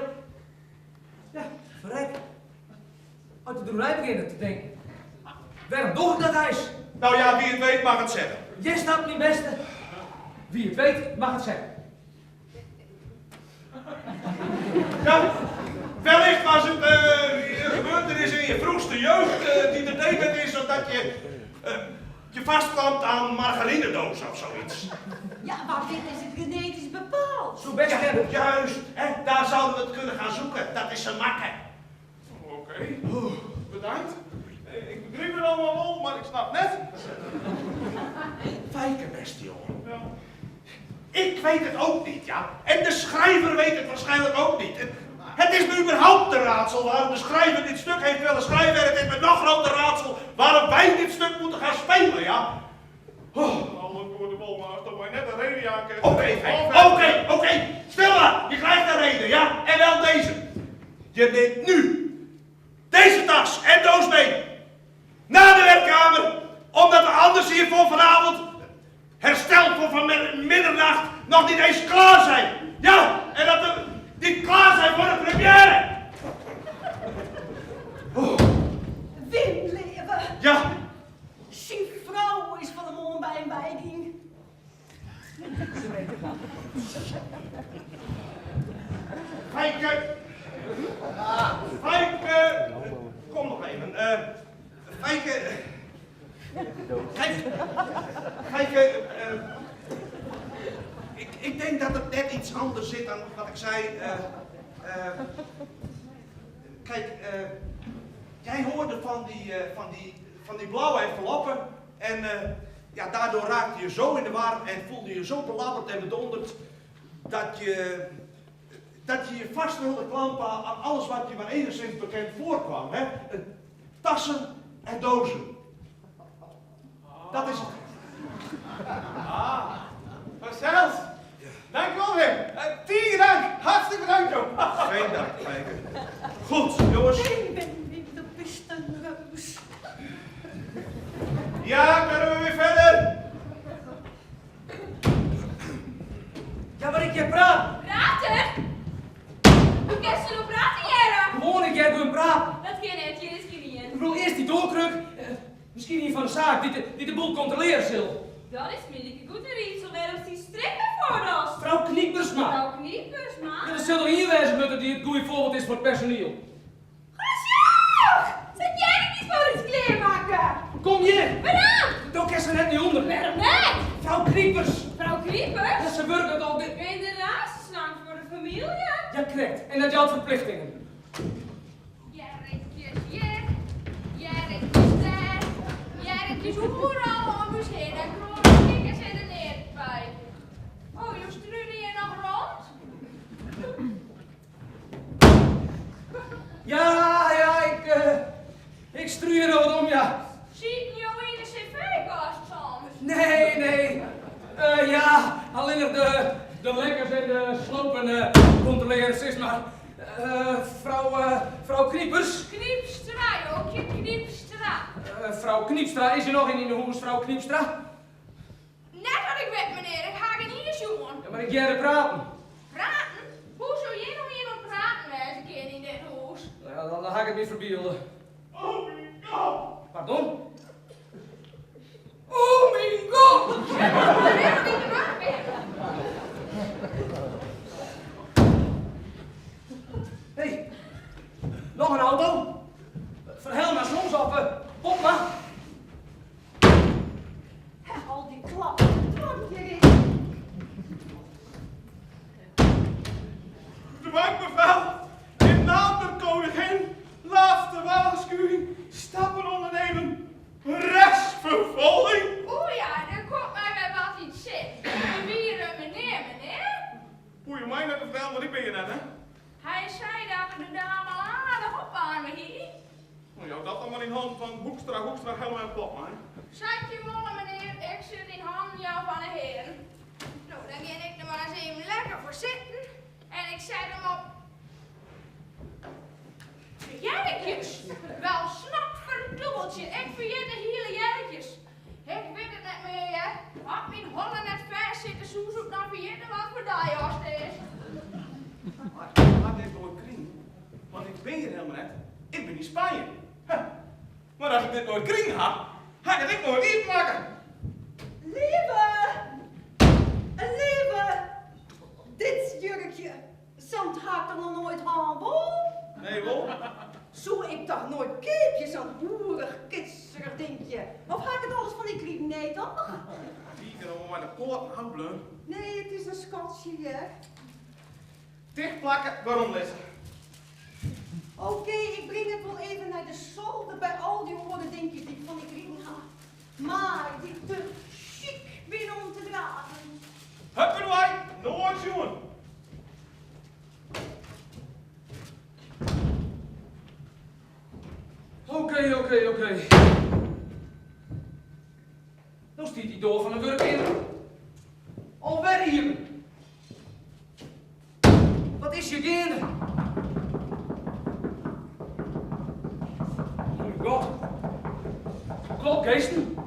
Ja, ferrek. As je deroer begjinne te tinken. Wêrom doch ik dat eins? Nou ja, wie het weet mag het zeggen. Je snapt, myn bêste. Wie het weet mag het zeggen. Ja, wellicht was het een gebeurtenis in je vroegste jeugd die er debet is, omdat je je vastklampt aan margarinedoos of zoiets. Ja, maar dit is het genetisch bepaald. Soe bêst Ja, kinne. juist, hè, daar zouden we het kunnen gaan zoeken. Dat is een makke. Oké, bedankt. Ik begryp it allegear wol, mar ik snap net. Feike, beste jongen. Ja. Ik weet het ook niet, ja. En de schrijver weet het waarschijnlijk ook niet. Het is me überhaupt een raadsel waarom de schrijver dit stuk heeft willen schrijven. En het is me nog groter raadsel waarom wij dit stuk moeten gaan spelen, ja. Oh. Alle goede wol, mar ast my net in reden jaan kinst. Oké, oké, oké. Stil maar, je krijgt een reden, ja? En wel deze. Je neemt nu deze tas en doos mee naar de werkkamer, omdat we anders hier voor vanavond, herstel voor van middernacht, nog niet eens klaar zijn. Ja, en dat we niet klaar zijn voor de première. Oh. Wim, leave. Ja? Syn frou is fan 'e moarn by him weigien. Feike. Feike. Kom nog even. Feike. Kijk. Feike. Ik denk dat het net iets anders zit dan wat ik zei. Kijk, jij hoorde van die blauwe enveloppen en ja, daardoor raakte je zo in de war en voelde je zo belabberd en bedonderd dat je... Dat je je vast wilde klampen aan alles wat je maar enigszins bekend voorkwam. Hè? Tassen en dozen. Dat is het. Ah, fansels. Dankjewel, Wim. Tige dank. Hartstikke bedankt, joh. Geen dank, Feike. Goed, jongens. Wim, Wim, Wim, do bist in reus. Ja, kunnen we weer verder? Ja, mar ik hear praten. Praten? Hoe kinst do no praten hearre? Gewoan, ik hear gewoan praten. Dat kin net, hjir is gjinien. Ik bedoel, earst dy doarkruk, miskien ien fan de saak dy't de, dy't de boel kontrolearje sil. Dat is my likegoed in riedsel wêrom'tst dyn strikken foar dochst. Frou Kniepersma. Frou Kniepersma? Ja, der sil doch ien wêze moatte dy't it goede foarbyld is foar it personiel. Gesellich! Set jierkjes foar ús klearmakke. Kom hjir! Wêrom? Do kinst der net nei ûnder. Wêrom net? Frou Kniepers! Frou Kniepers? Ja, se wurket al. Generaasjeslang foar de famylje. Ja, krekt. En dat jout ferplichtingen. Jierkjes hjir, jierkjes dêr, jierkjes oeral om ús hinne, kroade kikkers en de neat by. Oh, jo strune hjir noch rond? Ja, ja, ik, ik strún hjir wat om, ja. Sieten jo yn de cv-kast soms? Nee, nee. Ja, allinnich de, de lekkers en de slopen kontrolearje, sis mar. Frou, frou Kniepers? Kniepstra, jonkje, Kniepstra. Frou Kniepstra, is der noch ien yn 'e hûs, frou Kniepstra? Net dat ik wit, menear, ik ha gjinien sjoen. Ja, mar ik hearde praten. Praten? Hoe soe hjir no ien oan it praten wêze kinne yn dit hûs? No ja, dan ha ik it my ferbylde. Oh myn God! Pardon? Oh myn God! Menear, wat yn de war bin. Hé, noch in auto? Fan Helma soms of Popma? Al dy klappen troch hjir yn. Dwangbevel in naam der koningin, laatste waarschuwing, stappen ondernemen, rechtsvervolging. O ja, der komt my wer wat yn 't sin. Der wie in menear, menear. Hoege jo my net te fertellen, want ik bin hjir net, hè? Hy sei dat er de dame al aardich opwaarme hie. No, jou dat dan mar yn hannen fan Hoekstra, Hoekstra, Helma en Popma, hè. Sa't je wolle, menear, ik sil it yn hannen jaan fan 'e hearen. No, dan gean ik der mar ris even lekker foar sitten en ik set him op de jerkjes. Wel snotferdûbeltsje, ik ferjit de hiele jerkjes. Ik wit it net mear, hear. As myn holle net fêst sitte soe, soe ik noch ferjitte wat foar dei oft it is. Mar ik ha dit noait krigen, want ik bin hjir helemaal net. Ik bin yn Spanje. Huh. Mar as ik dit noait krigen ha, ha ik it ek noait iepenmakke. Leave! Leave! Dit jurkje, sa'n ha ik toch noch noait hân, wol? Nee, wol? Soe ik toch noait keapje, sa'n hoerich, kitserich dinkje. Of ha ik it alles fan dy krigen? Nee, toch? Dy is al mei de poaten ôfbleaun. Nee, it is in skatsje, hear. Tichtplakke, weromlizze. Oké, ik bring it wol even nei de solder by al dy oare dinkjes dy't ik fan dy krigen ha, mar dy't te sjyk binne om te dragen. Hupperdewei, noait sjoen. Oké, oké, oké. No stiet dy doar fan de wurkkeamer alwer iepen. Wat is hjir geande? Oh myn God. Klopgeesten.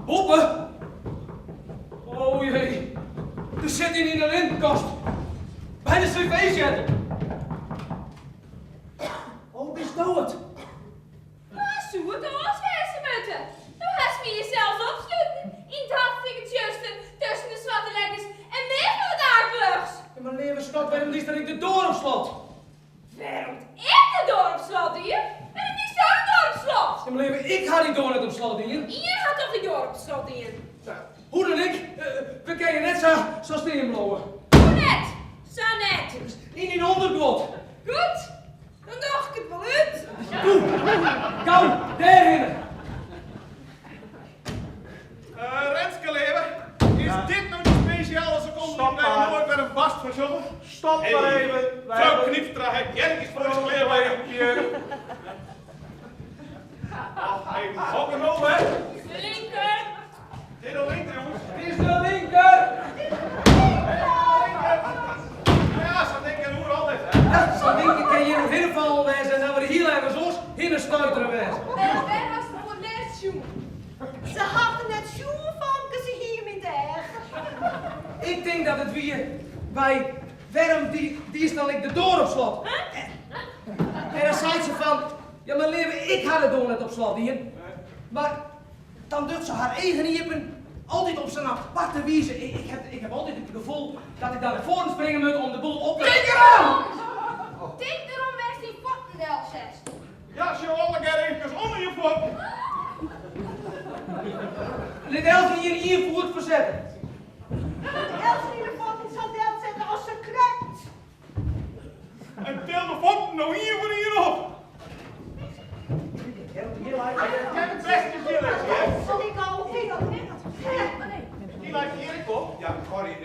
Boppe. Oh jee. Der sit ien yn de lintenkast. By de cv-sjettel. Oh, bisto it? Wa soe it oars wêze moatte? Do hast my hjir sels opsluten, yn it hartstikke tsjuster, tusken de swarte lekkers en mear fan wat aaklichs. Ja, mar leave skat, wêrom diest dan ek de doar op slot? Wêrom't ik de doar op slot die? Wêrom diesto de doar op slot? Ja, mar leave, ik ha dy doar net op slot dien. Ien hat toch dy doar op slot dien? Nou, hoe dan ek, we kinne net sa, sa stean bliuwe. Hoe net? Sa net. Yn dyn ûnderguod. Goed, Dan doch ik it wol út. Doe, gau, dêrhinne. Renske leave, is dit no de spesjale sekonde Stop dy't wy mar. noait wer in barst fan sjogge? Stop. ergens oars hinne stuitere wêze. En wêr hast it foar it lêst sjoen? Se hat him net sjoen, famke, se hie him yn it each. Ik tink dat it wie by wêrom diest dan ek de doar op slot? En dan seit se fan, ja mar leave, ik ha de doar net op slot dien. Mar dan docht se har eagen iepen, altyd op sa'n aparte wize. Ik heb, ik heb altyd it gefoel dat ik dan nei foaren springe moat om de boel op te... Tink derom! Tink derom wêr'tst dyn fuotten delsetst. Ja, sjoch allegear eefkes ûnder je fuotten. Lit elkenien ien foet fersette. Lit eltsenien de fuotten sa delsette as se krekt. En til de fuotten no ien foar ien op. Kin it bêst hjir lizze, hear. Dat ik altyd al. Dy leit hjir ek op. Ja, Corrie,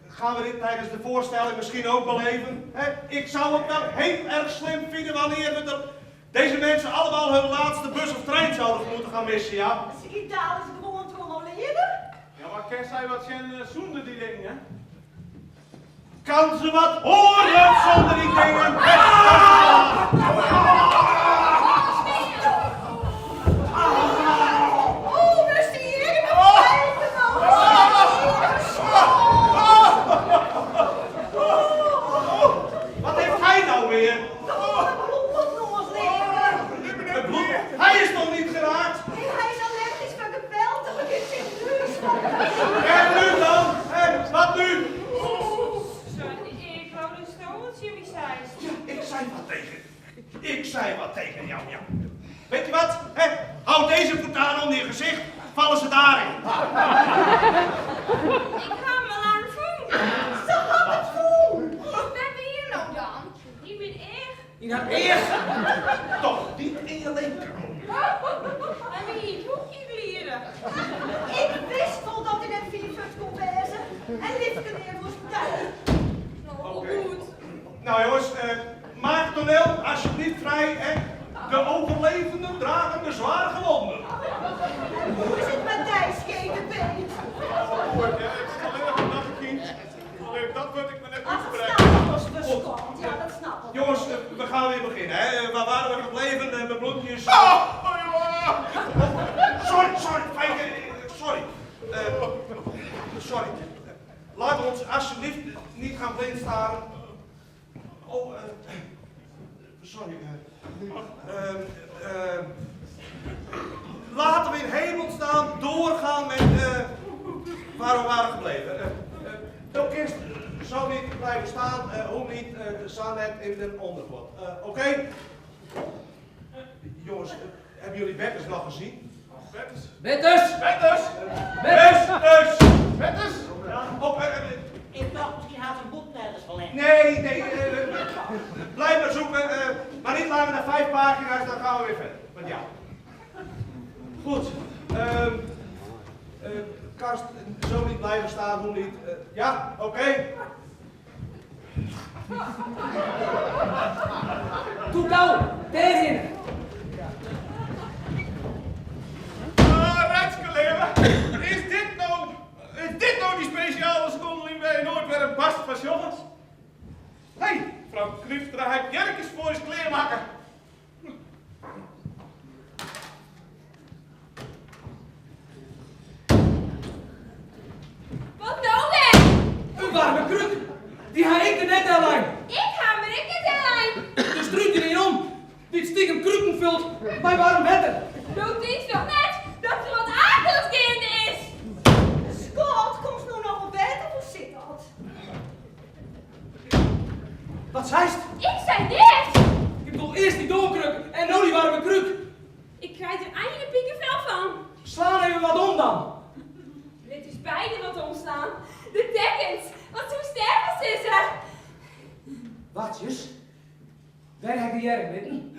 gaan we dit tijdens de voorstelling misschien ook beleven? Hè? Ik zou het wel heel erg slim vinden wanneer we de, deze mensen allemaal hun laatste bus of trein zouden moeten gaan missen, ja? Se giet daliks gewoan troch no leave. Ja, mar kin sy wat sjen sûnder dy dingen, hè? Kan ze wat horen zonder die dingen? Oh, wurdst dy hjir noch even Wat heeft hij nou weer? Bloednoas, leave. Het bloed. Hij is nog niet geraakt. Nee, hy is allergysk foar geweld, dan begjint syn neus En nu dan? Hè? Wat nu? Sorry, ik wou de stoel tsjin my seist. Ja, ik zei wat tegen. Ik zei wat tegen jou, ja. Weet je wat? Hè? Houd deze voortaan onder je gezicht, vallen ze daarin. Ik ha him al lang fûn. Se hat it fûn. Wêr wie er no dan? Yn myn each. Yn har each. Toch niet in je linker. Hy wie yn it hoekje glide. Ik wist wol dat hy net fier fuort koe wêze. En Lyfke lear moast dij. No, wol goed. Nou jongens, eh, maak toneel alsjeblieft vrij. Hè? De overlevenden dragen de zwaar gewonden. En hoe is it mei dy, Skete Peet? Goed, ja, ik sit allinnich op dat kind. Allinnich dat wurd ik mar net Ach, dat útsprekken. snap ik als beskot. Ja, dat snap ik. Jongens, eh, we gaan weer beginnen. Hè? Eh, Waar waren we gebleven? Eh, Mijn bloedjes. Oh, jongen. Sorry, sorry, Feike, eh, sorry. Eh, sorry. Laat ons alsjeblieft niet gaan blind staren. Oh, eh, sorry. eh, eh, eh, laten we in hemelsnaam doorgaan met eh, waar we waren gebleven. Eh, eh, de kist zou niet blijven staan, eh, hoe niet, eh net in de ondergrond. Eh, Oké? Jongens, eh, hebben jullie Betters nog gezien? Betters. Betters! Betters. Betters! Betters! Betters. Oh, eh, eh, Ik dacht, misschien had een boek nergens verlegd. Nee, nee, eh, eh, blijf maar zoeken, eh, maar niet langer dan 5 pagina's, dan gaan we weer verder. Want ja. Goed. ehm eh, kast, zo niet blijven staan, hoe niet. Eh, ja, oké. Doe gau, dêrhinne. Ah, Renske leave, is dit no, is dit no dy spesjale skondeling wêr je noait wer in barst fan sjogge? Hé, frou Knipstra hat jerkjes foar ús klearmakke. Wat no wer? In waarme krúk. Dy ha ik der net dellein. Ik ha him der ek net dellein. De strút der yn om, dy't stikem kruken fult mei waarm wetter. Do tinkst noch net dat der wat aakliks geande is? Skat, komst no noch op bêd of hoe sit dat? Wat seist? Ik sei dit! Ik bedoel earst dy doarkruk en no dy waarme krúk. Ik krij der eigen pikefel fan. Slaan even wat om dan. Lit ús beide wat omslaan. De tekkens, wat soest dêrfan sizze? Wachtsjes, wêr ha ik de jerk litten?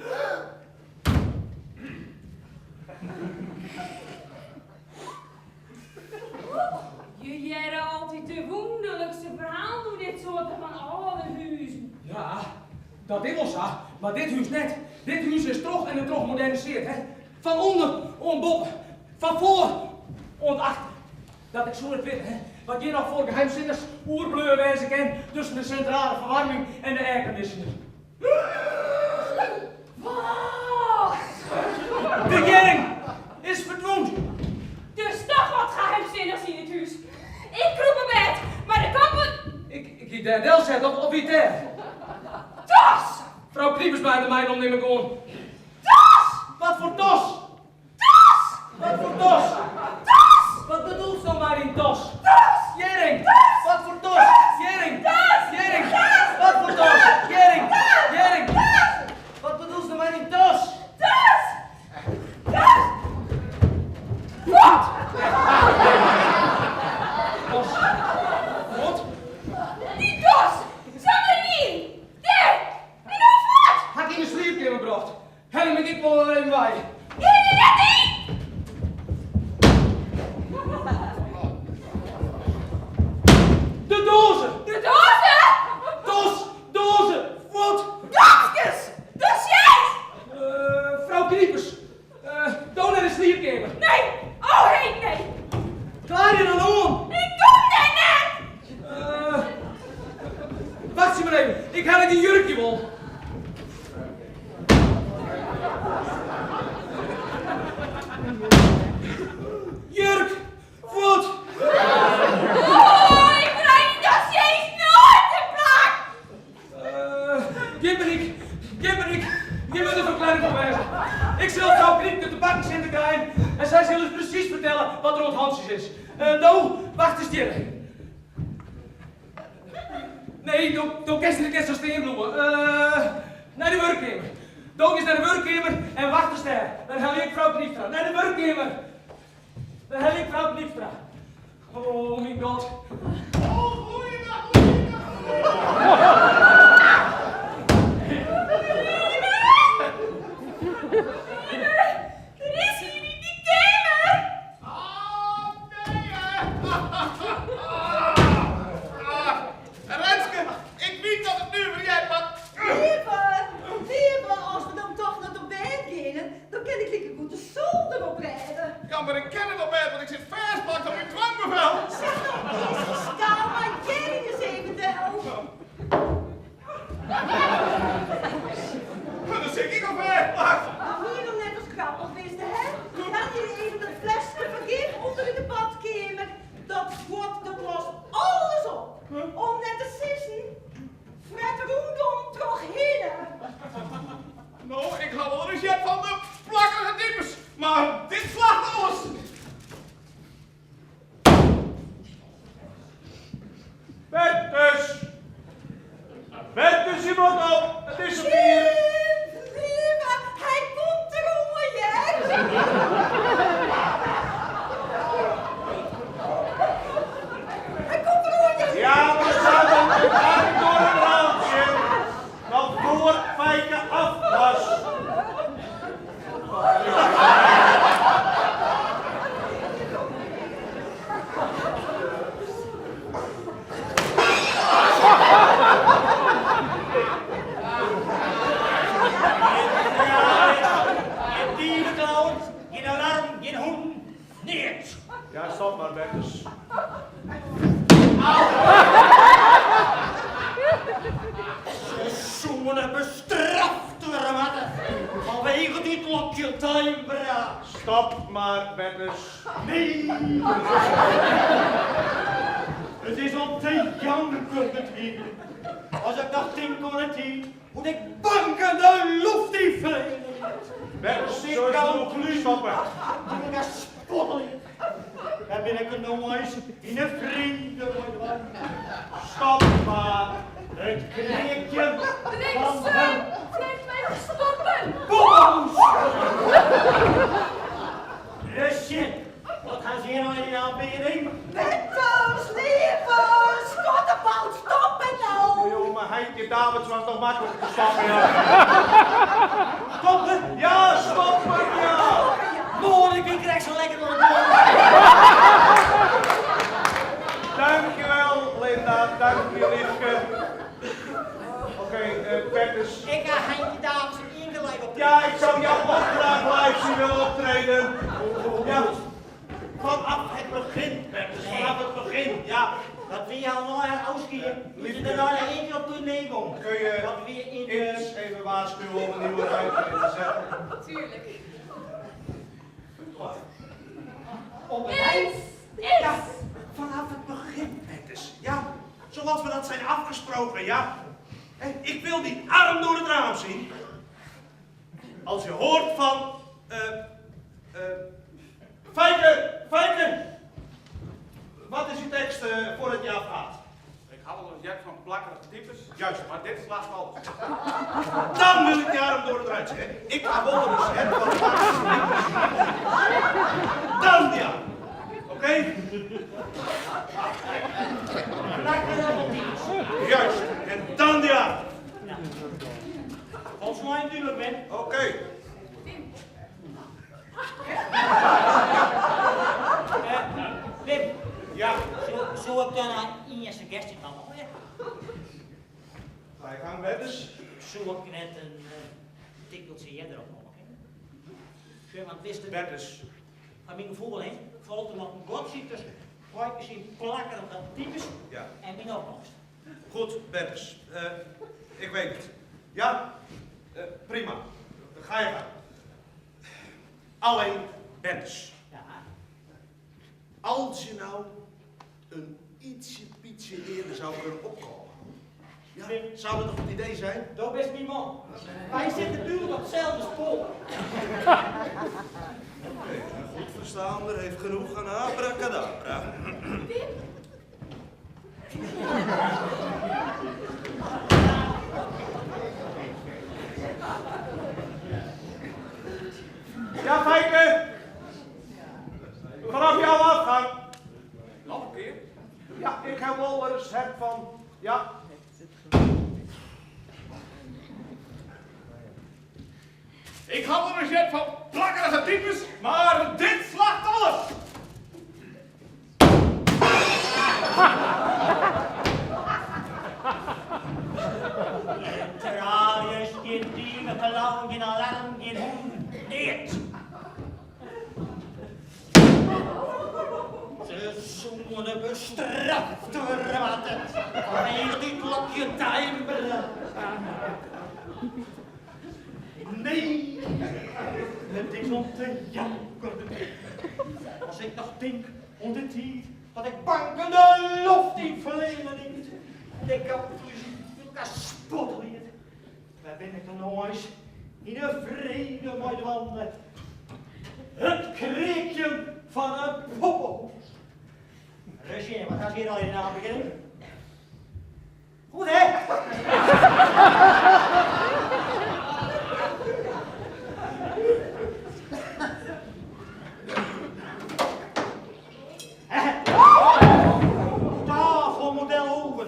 Je hearre altyd de wûnderlikste ferhalen oer dit soarte fan âlde huzen. Ja, dat is wol sa, mar dit hús net. Dit hús is troch en troch modernisearre, hè. Fan ûnder oant boppe, fan foar oant achter. Dat ik soe net witte, hè, wat hjir noch foar geheimsinnichs oerbleaun wêze kin tusken de sintrale ferwaarming en de airconditioner. Wat? wie dêr? Tas! Frou Kniepers mei de meinommen nim ik oan. Tas! Wat foar tas? Tas! Wat foar tas? Tas! Wat bedoelst no mei dyn tas? Tas! Jering! Tas! Wat foar tas? Tas! Jering! Tas! Jering! Tas! Wat foar tas? Tas! Jering! Tas! Jering! Tas! Wat bedoelst no mei dyn tas? Tas! Tas! Fuort! Tas. Fuort? Dy tas! Samar yn! Dêr! En no fuort! Ha ik yn de sliepkeamer brocht. Helje my ek wol wer even wei. Gean der net yn! De doaze! De doaze? Tas, doaze, fuort! Doaskes! Dossiers! Frou Kniepers, do nei de sliepkeamer. Nee! Oh hé, nee! Klaai dy dan oan! Ik kom dêr net! Wachtsje mar even, ik helje dyn jurkje wol. Jurk, fuort! Oh, ik krij dy dossiers noait te plak! Gjin panyk, gjin panyk, jim moatte der ferklearring foar wêze. Ik sil frou Kniepke te pakken sjen te krijen en sy sil ús presys fertelle wat der oan it hantsjes is. No, wacht ris hjir. Nee, do, do kinst hjir net sa stean bliuwe. Nei de wurkkeamer. Do giest nei de wurkkeamer en wachtest dêr. Dan helje ik frou Kniepstra. Nei de wurkkeamer. Dan helje ik frou Kniepstra. Oh, myn God. Oh, goeiedag, goeiedag, goeiedag. Der is ien yn dy keamer! Ah, nee hè. Ah, Renske, ik wit dat it nuver heart, mar... Lieve, lieve, as we dan toch net op bêd geane, dan kin ik likegoed de solder oprêde. Ja, mar ik kin net op bêd, want ik sit fêstplakt op myn twangbevel. Set no earst dy skaal mei hjerring ris even del. Dan sit ik al fêstplakt. Mar hier no net as grappich wist, hè? Helje even dat fleske fergif ûnder yn de badkeamer. Dat guod, dat lost alles op. Om net te sizzen, fret rûndom trochhinne. No, ik ha wol ris heard fan de plakkerige types, mar dit slacht alles. Bertus! Bertus, je moat op! It is safier! Jim, lieve, hy komt deroan, hear! Hy komt deroan, hear! Ja, we zaten daar door een raampje, nog voor Feike af was. Gjin dieveklauwen, gjin alarm, gjin hûnen, neat. Ja, stop mar, Bertus. Se soene bestraft wurde moatte fanwege dit lokje tuinbra. Stop mar, Bertus. Nee! It is om te janken betiden. As ik noch tink oan 'e tiid hoe't ik banken de loft yn fleane liet. Bertus, Ik zo is kan het stoppen. Toen ik spotten liet. Daar bin ik no eins yn 'e frede mei dwaan. Stop mar. It kreakjen fan Bliksem! Trekt my te stoppen! Bobbels! Rusje, wat ha se hjir no yn de aanbieding? Bertus, lieve, skottebout, stoppe no! Joh, mar Heintje Davids was noch makliker te stoppen, ja. Stoppen? Ja, stop mar, ja. Moai, ik krijg zo lekker oan het Dankjewel, Linda. Dank je, liefke. Oké, Bertus. Ik ga Heintje Davids in één keer live optreden. Ja, ik zou jou ook graag live zien willen optreden. Ja. Vanaf het begin, Bertus, vanaf het begin, ja. Dat wie al nog aan afskiën, moet je er nou nog één keer op tournee komen. Kun je Dat wie in de... eens even waarschuwen om een nieuwe ruimte in te zetten? Tuurlijk. Op het eind. Is! Ja, Is! vanaf het begin, Bertus. Ja, zoals we dat zijn afgesproken, ja. Ik wil die arm door het raam zien. Als je hoort van... eh eh Feike, Feike! Wat is je tekst eh, voordat je afgaat? Ik ha wol ris heard fan plakkerige types. Juist. Mar dit slacht alles. Dan wil ik die arm door het ruit zien. Ik ha wol ris heard fan plakkerige types. Dan die arm. Oké? Plakkerige types. Juist. En dan die arm. Ja. Folslein dúdlik, Wim. Oké. Wim, Ja. soe ik dan ien suggestje dwaan meie? Ga je gang, Bertus. Soe ik net in tikkeltsje earder opkomme kinne? Sjoch, want witst, Bertus. foar myn gefoel hè, falt der noch in gatsje tusken Feike syn plakkerige types Ja. en myn opkomst. Goed, Bertus. Eh, ik weet het. Ja? Eh, prima. Ga je gang. Alleen, Bertus. Ja. Als je nou een ietsje pietje eerder zou kunnen opkomen. Ja, zou dat een goed idee zijn? Do bist myn man. Wy sitte dúdlik op itselde spoar. Oké, een goed verstaander heeft genoeg aan abracadabra. Ja, Feike. Vanaf jouw afgang. Noch in kear. Ja, ik heb wel een recept van. Ja. Ik ha wol ris heard fan plakkerige types, mar dit slacht alles. Gjin traaljes, gjin dievegelauwen, gjin alarm, gjin hûn, neat. Se soene bestraft wurde moatte fanwege dit lokje timbre. Nee, it is om te janken. As ik noch tink oan de tiid dat ik banken de loft yn fleane liet en ik op ús elkoar spotte liet. Wêr bin ik dan no eins yn 'e frede mei dwaande? It kreakjen fan in poppehûs. Ris sjen, wat hast hjir allegear yn oanbegjin? Goed hè? Tafelmodel oven.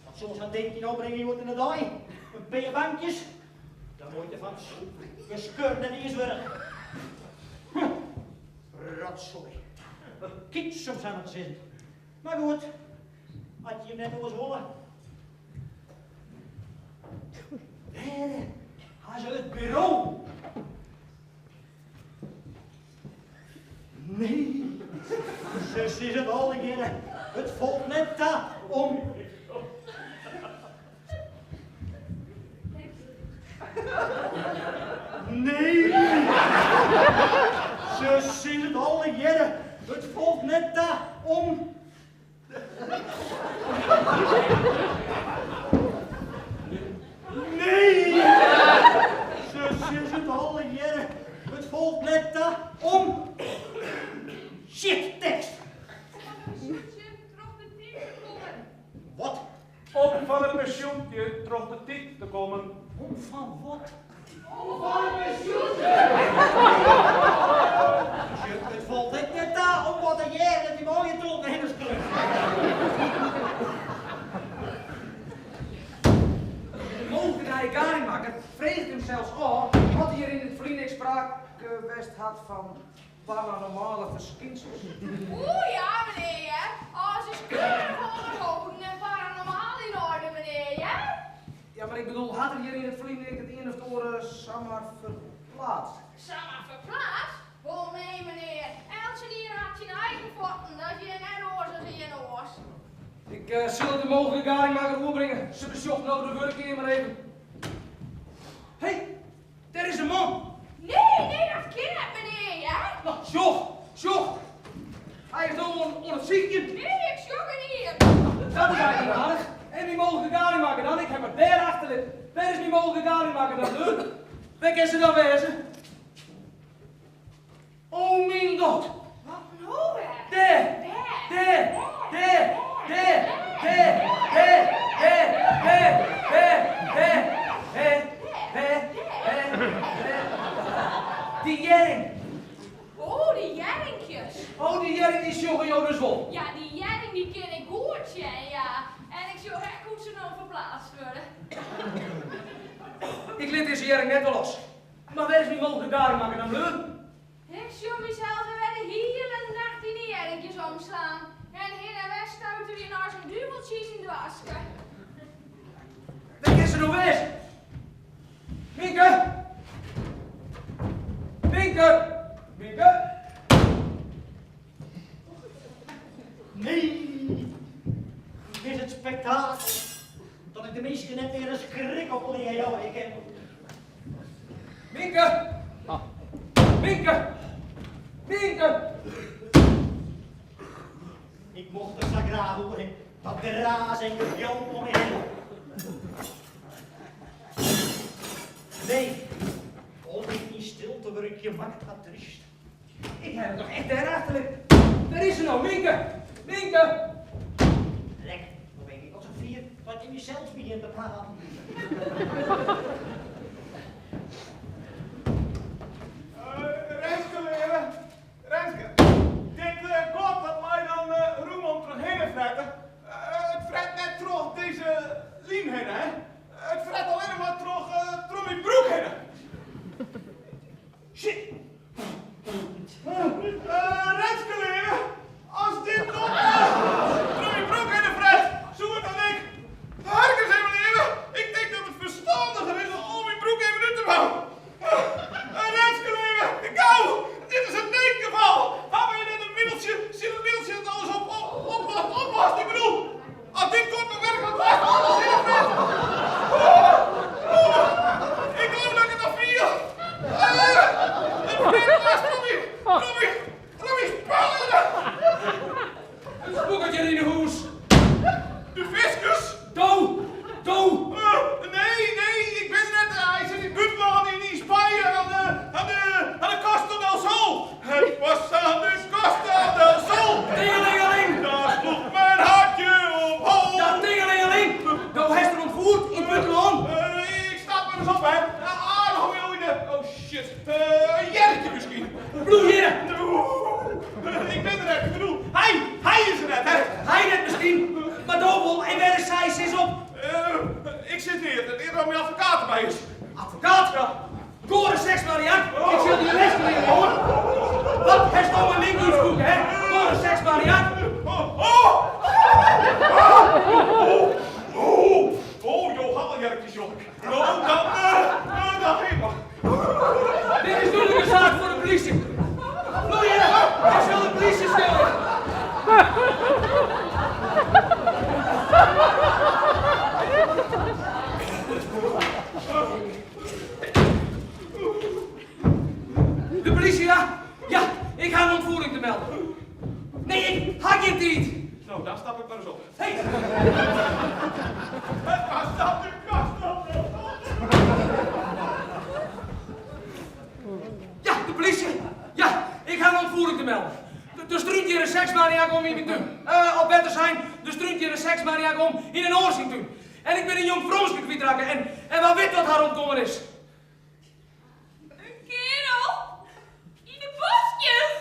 Wat soe sa'n dinkje no bringe hjoed yn de dei? In pear bankjes? De muoite fan it geskur net iens wurdich. Rotsoai. Wat kitsch om sa mar te sizzen. Mar goed, as jim net oars wolle. Wêr ha se it buro? Nee, se sizze it allegearre, it falt net ta om. Nee, se sizze it allegearre, it falt net ta om. Nee, se sizze it allegearre, it falt net ta om. Shit, tekst! Om fan in pensioentsje troch de tiid te kommen. Wat? Om fan in pensioentje troch de tiid te kommen. Om fan wat? Om fan in pensioentje. Sjoch, it falt ek net ta om wat te hearren dat jim allegear troch elkoar hinne skreauwe. De mooglike nije gadingmakker freget himsels ôf oft hjir yn it ferline ek sprake west hat fan paranormale ferskynsels. Oeh ja, menear, hear. Alles is keurich ûnderholden en paranormaal yn oarder, menear, hear. Ja, mar ik bedoel, hat der hjir yn it ferline ek it ien of it oare samar ferplaatst? Samar ferplaatst? Wol nee, menear. Eltsenien hat syn eigen fuotten, dat is hjir net oars as earne oars. Ik sil it de mooglike gadingmakker oerbringe. Se besjocht no de wurkkeamer even. Hé, dêr is in man! Nee, nee, dat kin net, menear, hear. No, sjoch, sjoch. Hy is no oan it sykjen. Nee, ik sjoch gjinien. Dat is eigenaardich. En dy mooglike gadingmakker. bleaun. Wêr kin se dan wêze? O myn God! Wat no wer? Dêr! Dêr! Dêr! Dêr! Dêr! Dêr! Dêr! Dêr! Dêr! Dêr! Dêr! Dêr! Dêr! Dêr! Dy hjerring! Oh, dy hjerrinkjes. Oh, dy hjerring dy sjogge jo dus wol. Ja, dy hjerring dy kin ik goed sjen, ja. En ik sjoch ek hoe't se no ferplaatst wurde. Ik lit dizze hjerring net wer los. Mar wêr is myn mooglike gadingmakker dan bleaun? Ik sjoch mysels wer de hiele nacht yn de hjerrinkjes omslaan en hinne en wer stuiterjen as in duveltsje yn syn doaske. Wêr kin se no wêze? Minke! Minke! Minke! Nee, ik mis it spektakel dat ik de minsken net mear in skrik op 'e lea jouje kin. Minke! Minke! Minke! Ik mocht der sa graach oer, dat geraas en gegil om my hinne. Nee, altyd yn stilte wurkje makket har tryst. Ik ha it toch echt dêr achterlitten. Wêr is se no? Minke! Minke! Rek, no bin ik al sa fier dat ik mysels begjin te praten. Renske, leave, Renske, dit gat dat mei dan rûnom trochhinne frette, it fret net troch dizze lym hinne, hè? It fret allinnich mar troch troch myn broek hinne. Shit! Renske, leave, as dit gat troch myn broek hinne fret, soe it dan ek. Hark ris even, leave, ik tink dat it ferstanniger is om myn broek even út te dwaan. Renske, leave, gau! Dit is in needgefal. Hawwe je net in middeltsje, sil it middeltsje dat alles op, oplost, oplost? Ik bedoel, as dit gat no werklik dwars alles hinne fret. Ik leau dat ik it al fiel. It fret dwars troch myn, troch myn, troch myn spul hinne. It spûket hjir yn 'e hûs. De fiskus? Do! Do! Nee, nee, ik bin der net. Hy sit yn it bûtenlân yn Spanje aan de, aan de, aan de Costa del Sol. Het was aan de Costa del Sol. Tingelingeling! Daar sloeg mijn hartje op hol. Ja, tingelingeling! Do hast er ûntfierd yn it bûtenlân. Ik stap mar ris op, hè. Aardich om jo yn de... Oh shit. In jierretje miskien. Bliuw hjir! Ik bin der net, ik bedoel, hy, hy is der net, hè. Hy net miskien, mar do wol. En wêr is sy? Sis op. Ik sis neat, net earder myn advokaat derby is. Advokaat? Ja. Goare seksmaniak, ik sil dy in les leare, hoor. Wat hast do mei Minke útspûke, hè? Goare seksmaniak. Oh, oh! Oh, oh, oh, jo ha al jierkjes, sjoch ik. No, dan, dan gean ik mar. Dit is dúdlik in saak foar de polysje. Bliuw hjir, ik sil de polysje skilje. De polysje, ja? Ja, ik ha in ûntfiering te melden. Nee, ik ha gjin tiid. No, dan stap ik mar ris op. Hey! Het was dat de kast op. Ja, de polysje. Ja, ik ha in ûntfiering te melden. Der strúnt hjir in seksmaniak om yn myn tún. Of better sein, der strúnt hjir in seksmaniak om yn in oar syn tún. En ik bin in jong fromske kwytrakke en, en wa wit wat har ûntkommen is. In kerel yn de boskjes.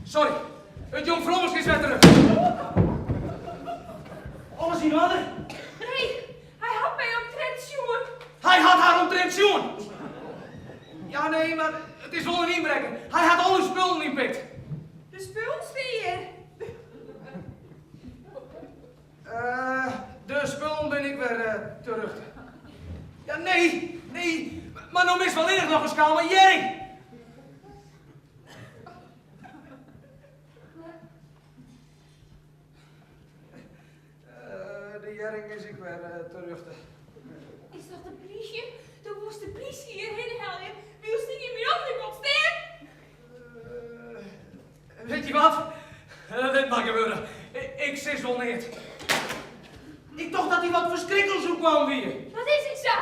Sorry, it jong frommeske is wer terug. Alles yn oarder? Nee, hy hat my omtrint sjoen. Hy hat har omtrint sjoen. Ja, nee, mar it is wol in ynbrekker. Hy hat al ús spullen ynpikt. De spullen stean hjir. De spullen bin ek wer terjochte. Ja, nee, nee, mar no mist allinnich noch in skaal mei hjerring. De hjerring is ek wer terjochte. Is dat de plysje? Do wolst de plysje hjirhinne helje, wylst ik yn myn ûnderguod stean? Wit je wat? Lit mar gewurde. Ik sis wol neat. Ik tocht dat dy wat ferskrikliks oerkaam wie. Dat is ek sa.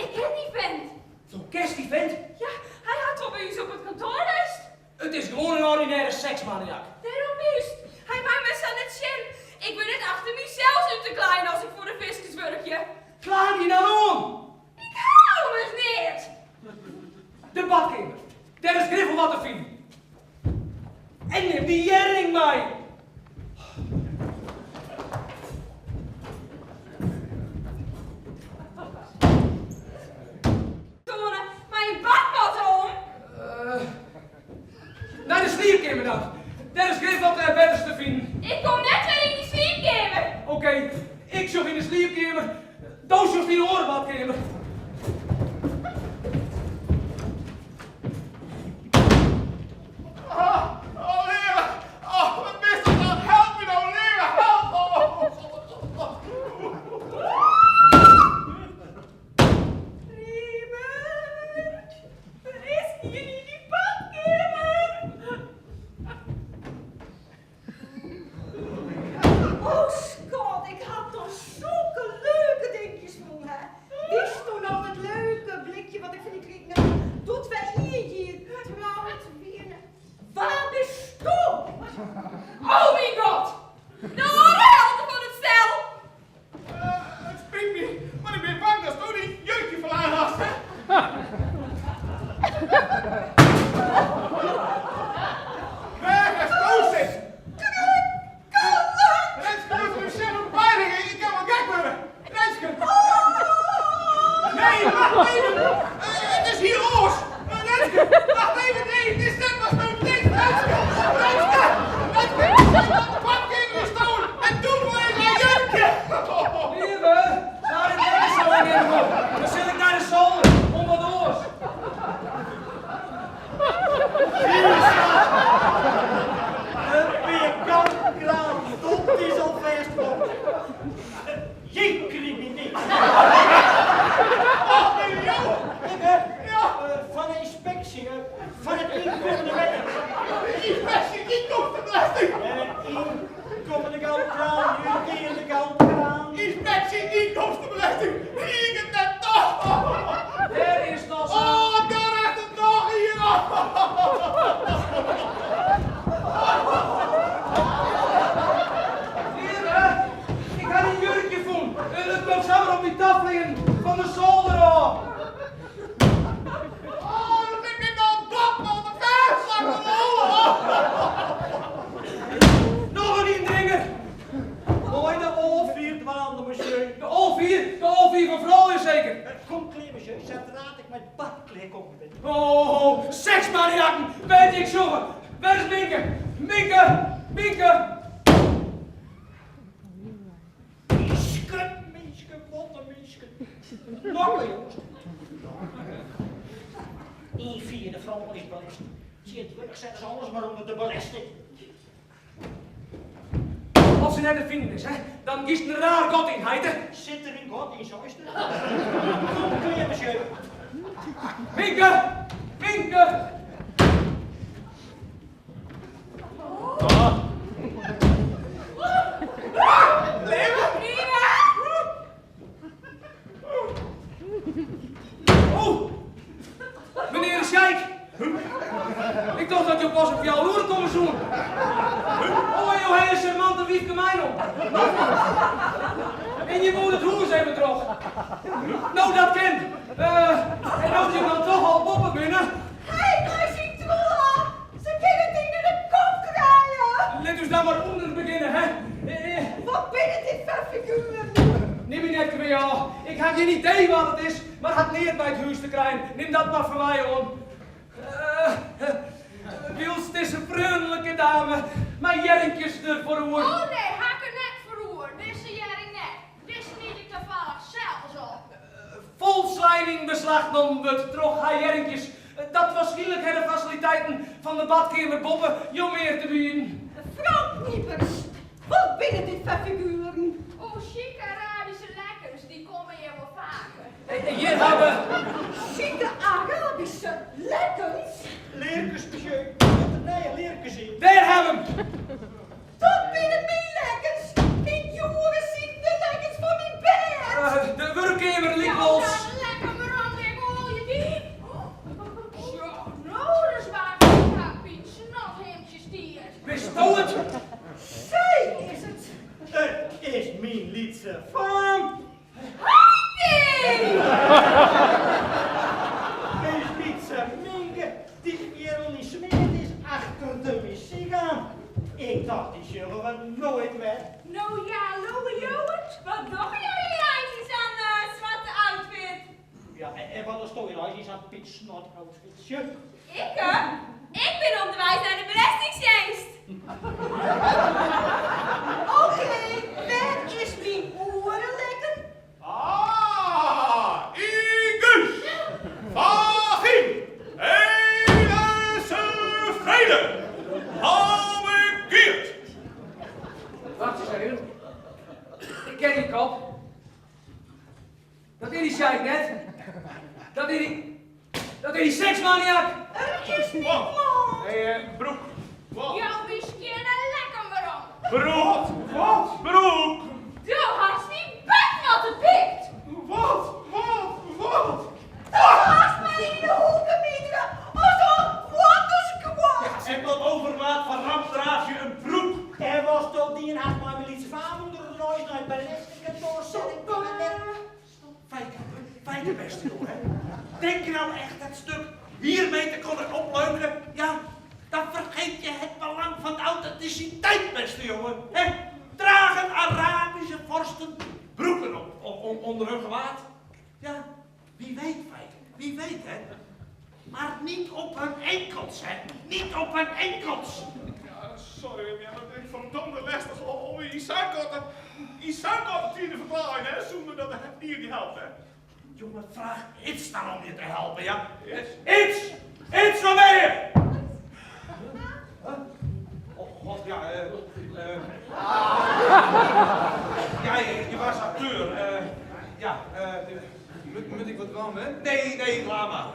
Ik ken dy fent. Do kenst dy fent? Ja, hy hat wol by ús op it kantoar west. It is gewoan in ordinêre seksmaniak. Dêrom juist. Hy mei my sa net sjen. Ik wurd net achter mysels út te klaaien as ik foar de fiskus wurkje. Klaai dy dan oan! Ik ha ommers neat. De badkeamer. Dêr is grif wol wat te finen. En nim dy hjerring mei. Toane, mei in badmat om. Nei de sliepkeamer dan. Dêr is grif wat betters te finen. Ik kom net wer yn dy sliepkeamer. Oké, ik sjoch yn de sliepkeamer, do sjochst yn de oare badkeamer. Oh, Leave! Oh, wat bist dat dan? Help my no, Leave! Help! Oh, God, God, God. Riemert, der is ien yn dy badkeamer. Oh skat, ik ha toch sokke leuke dinkjes fûn, hè. Witsto noch dat leuke blikje wat ik fan dy krigen ha doe't wy ien jier troud wiene? Wa bisto? Oh myn God! De oare helte fan it stel! It spyt my, mar ik bin bang datsto dyn jurkje ferlern hast, hè? Wêr hasto sitten? Renske, moat der sjen op beiringe, ik kin wol gek wurde. Renske! Nee, wacht even! It is hiel oars! Renske, wacht even, nee, it is net watsto tinkst, Renske! Renske! Renske, de badkeamer is stolen en doe wol ik har jurkje! Lieve, laat it lekker sa lang even op. Dan sil ik nei de solder om wat oars. In pear kantkranen, dat is alfêst wat. Jee, crimineel. Och, menear Jo! Ik, hè? Ja. Fan de ynspeksje fan it ynkommende wetter. Ynspeksje ynkomstebelesting! Ynkommende goudkraan, útgeande goudkraan. Ynspeksje ynkomstebelesting! Hie ik it net tocht! Dêr is noch sa. Oh, dêr is it noch ien! Lieve, ik ha dyn jurkje fûn. It komt samar op my tafleanen fan de solder ôf. Oh, dat ik dit dan dop op de fêst Noch in yndringer. Moai de oanfier dwaande, monsieur. De oanfier? De oanfier fan froulju seker? Kom klear, monsieur, sadra't ik mei badklear kommen bin. Oh, seksmaniakken, wêr't ik sjogge. Wêr is Minke? Minke! Minke! Minsken, minsken, wat in minsken. Nokke, jonges. Ynfierde frouljusbelesting. Tsjintwurdich sette se alles mar ûnder de belesting. As se net te finen is, hè, dan giest in raar gat yn, heite. Sit der in gat yn, seist? Kom klear, monsieur. Minke! Minke! Oh, menear de Sjeik. Ik tocht dat jo pas om fjouwer oere komme soenen. Oh, en jo ha in sjarmante wyfke meinommen. En je woene it hûs even troch. No, dat kin. En no't jo dan toch al boppe binne. Hy mei syn trolla! Se kinne it dy nei de kop krije! Lit ús dan mar ûnder begjinne, hè? Wat binne dit foar figueren? Nim my net kwea ôf, ik ha gjin idee wat it is, mar hat neat mei it hûs te krijen. Nim dat mar fan my oan. Wylst dizze freonlike dame mei hjerrinkjes der foar oer. Oh nee, ha ik der net foar oer, dizze hjerring net. Dizze snied ik tafallich sels op. Folslein yn beslach nommen wurdt troch har hjerrinkjes, dat warskynlik ha de fasiliteiten fan de badkeamer boppe jo mear te bieden. Vrouwkniepers, wat binne dit foar figueren? O, sjike Arabische lekkens, dy komme hjir wol faker. Hjir ha we. Sjike Arabische lekkens? Learkes, monsieur. Wat de nije learkes yn. Dêr ha we 'm! Dat binne myn lekkens! Myn djoere siden lekkens fan myn. En wat dochsto hjir eins yn sa'n Piet Snot outfitsje? Ikke? Ik bin ûnderweis nei de belestingtsjinst. Oké, wêr is myn oerelekken? Ah, Igus! Fagin! Elese vrede! Hou ik Geert! Wacht eens even. Ik ken dy kop. Dat is dy sjeik net. Dat is dy. Dat is dy seksmaniak. Er is niemand. Hé, eh, broek. Wat? Jou myn skjinne lekken werom. Broek! Wat? Broek! Do hast myn badmatte pikt. Wat? Wat? Wat? Do hast my yn de hoeke mite as in boartersguod. En tot overmaat van ramp draag je een broek. En watsto dien hast mei myn lytse faam ûnder de noas nei it belestingkantoar sil ik my net. Stop, Feike, Feike beste jongen. Denk je nou echt dat stuk hiermee te kunnen opleuken? Ja, dan vergeet je het belang van de authenticiteit, beste jongen. Hè? Dragen Arabische vorsten broeken op, op, onder hun gewaad? Ja, wie weet, Feike, wie weet, hè? Maar niet op hun enkels, hè? Niet op hun enkels. Ja, sorry, Wim, ja, dat is verdomde lestich om yn sa'n koarte, yn sa'n koarte tiid te ferklaren, hè, sûnder dat de hier dy helpt, hè. Jongen, vraag Ids dan om je te helpen, ja? Ids? Ids! Ids, waar ben je? Huh? Oh god, ja, ja, je was acteur. Ja, Moet ik wat dwaan, hè? Nee, nee, laat maar.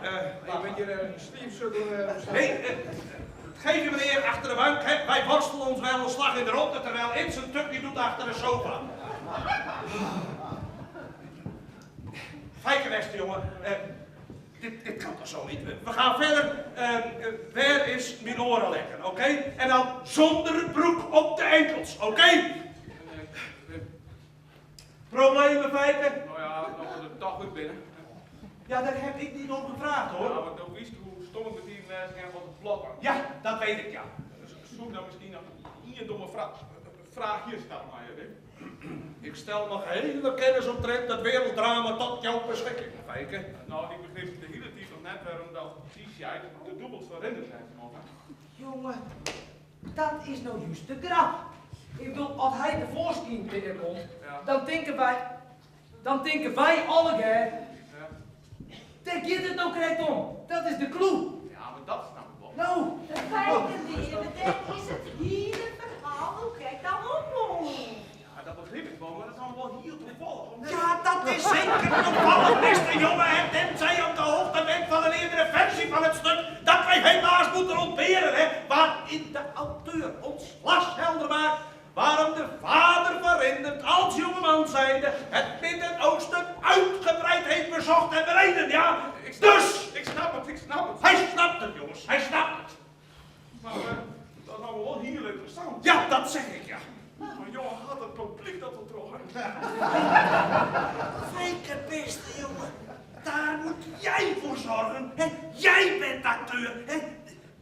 Ik ben hier een sliepsukkel. Nee, geef je meneer achter de bank, hè? Wij worstelen ons wel een slag in de ronde terwijl Ids een tukje doet achter de sofa. Feike beste jongen, dit kan toch zo niet? We gaan verder. Waar is mijn oren lekker, oké? En dan zonder broek op de enkels, oké? Problemen, Feike? Nou ja, dan wordt het toch goed binnen. Ja, daar heb ik niet om gevraagd, hoor. Ja, maar dan wist hoe stom ik het hier en wat de plot. Ja, dat weet ik, ja. Zoek dan misschien nog één domme vraag. Vraagje stellen, maar, hè? Ik stel nog hele kennis omtrent het werelddrama tot jouw beschikking, Feike. Nou, ik begreep de hele tijd nog net waarom dat precies jij de dubbels van Rindert heeft gemaakt. Jongen, dat is nou juist de grap. Ik bedoel, als hij tevoorschijn binnenkomt, Ja. dan denken wij alle, hè, Ja. daar gaat het nou correct om. Dat is de clue. Ja, maar dat snap ik wel. Nou, Feike, lieve, daar is het hele verhaal ook kijk dan op. Ja, dat begreep ik wel, maar dat is allemaal wel heel toevallig. Omdat... Ja, dat is zeker toevallig, beste jongen. En tenzij op de hoogte bent van een eerdere versie van het stuk dat wij helaas moeten ontberen, hè, waarin de auteur ons glashelder maakt waarom de vader van Rindert als jongeman zijnde het Midden-Oosten uitgebreid heeft bezocht en bereden, ja. Ik snap, Dus, Ik snap het, ik snap het. hij snapt het, jongens, hij snapt het. Maar dat is allemaal wel heel interessant. Ja, dat zeg ik, ja. Maar jongen, had het publiek dat al terug, hè? Feike, beste jongen, daar moet jij voor zorgen. Hè? Jij bent acteur. Hè?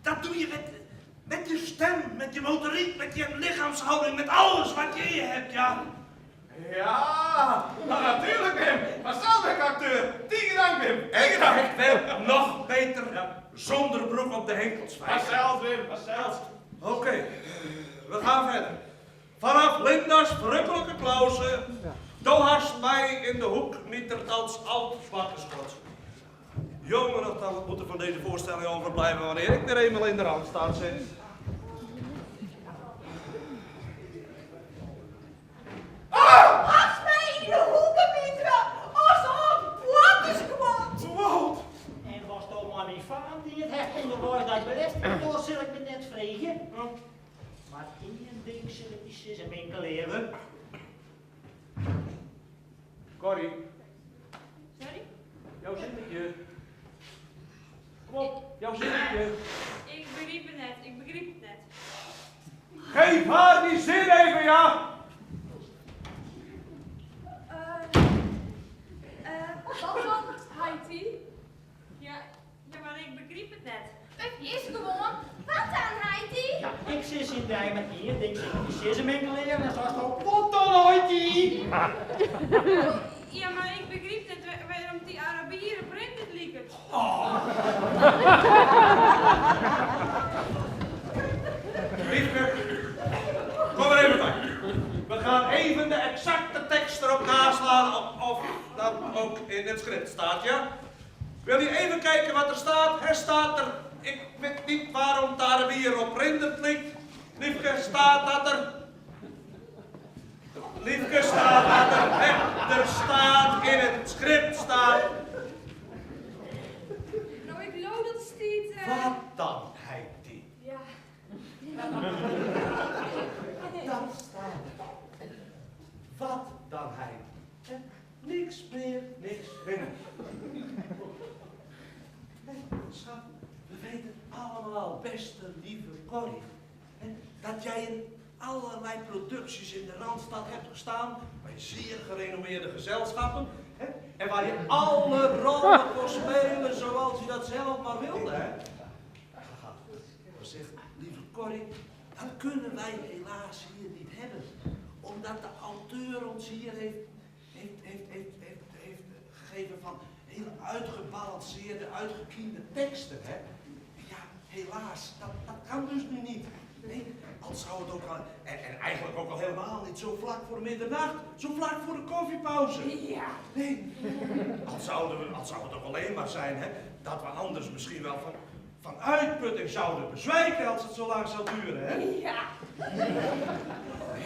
Dat doe je met je stem, met je motoriek, met je lichaamshouding, met alles wat je in je hebt, ja. Ja, nou natuurlijk, Wim. Maar zelf ben ik acteur. Tien dank, Wim. Tien En dank. het werkt nog beter zonder broek op de enkels, Maar Feike. zelf, Wim, maar zelf. Oké, we gaan verder. Vanaf Linda's verrukkelijke klausen, do hast mij in de hoek mietert als oud bakkerschot. Jongen, dat zal het moeten van deze voorstelling overblijven wanneer ik weer eenmaal in de Randstad zit. Hast mij in de hoeken mite als een boartersguod. Wat? En was toch maar mijn vader die het heft onderwijs naar het belastingkantoor, zal ik me net vregen. Maar één ding zal ik die zus en winkel leren. Corrie, Sorry? jouw zinnetje. Kom op, jouw zinnetje. Ik begreep het net, ik begreep het net. Geef haar die zin even, ja! Wat dan, Haiti? Ja, ja, maar ik begreep het net. Het is gewoon, wat dan, Haiti? Ja, ik zit in dij met één ding, zal ik die zus en winkel leren en zo is het ook, wat dan, Haiti? Ja, maar ik begreep net waarom die Arabieren op Rindert lieken. Liefke, kom er even bij. We gaan even de exacte tekst erop naslaan of, of dat ook in het script staat, ja? Wil je even kijken wat er staat? Er staat er, ik weet niet waarom daar weer op Rindert ligt. Liefke, staat dat er? Liefke, staat dat er? Hè, er staat in het script staat. Nou, ik geloof dat stiet. Wat dan, Heidi? Ja. Dat staat er. Wat dan, Heidi? Hè? Niks meer, niks minder. Nee, schat, we weten allemaal, beste lieve Corrie, hè, dat jij in allerlei producties in de Randstad hebt gestaan, bij zeer gerenommeerde gezelschappen, hè, en waar je alle rollen kon spelen zoals je dat zelf maar wilde. Hè. Maar zeg, lieve Corrie, dat kunnen wij helaas hier niet hebben, omdat de auteur ons hier heeft, heeft, heeft, heeft, heeft, heeft gegeven van hele uitgebalanceerde, uitgekiende teksten. Hè? Ja, helaas, dat, dat kan dus nu niet. Nee, al zou het ook al, en, en eigenlijk ook al helemaal niet zo vlak voor middernacht, zo vlak voor de koffiepauze. Ja. Nee, al, zouden we, al zou het ook alleen maar zijn hè, dat we anders misschien wel van, van uitputting zouden bezwijken als het zo lang zou duren. Hè? Ja.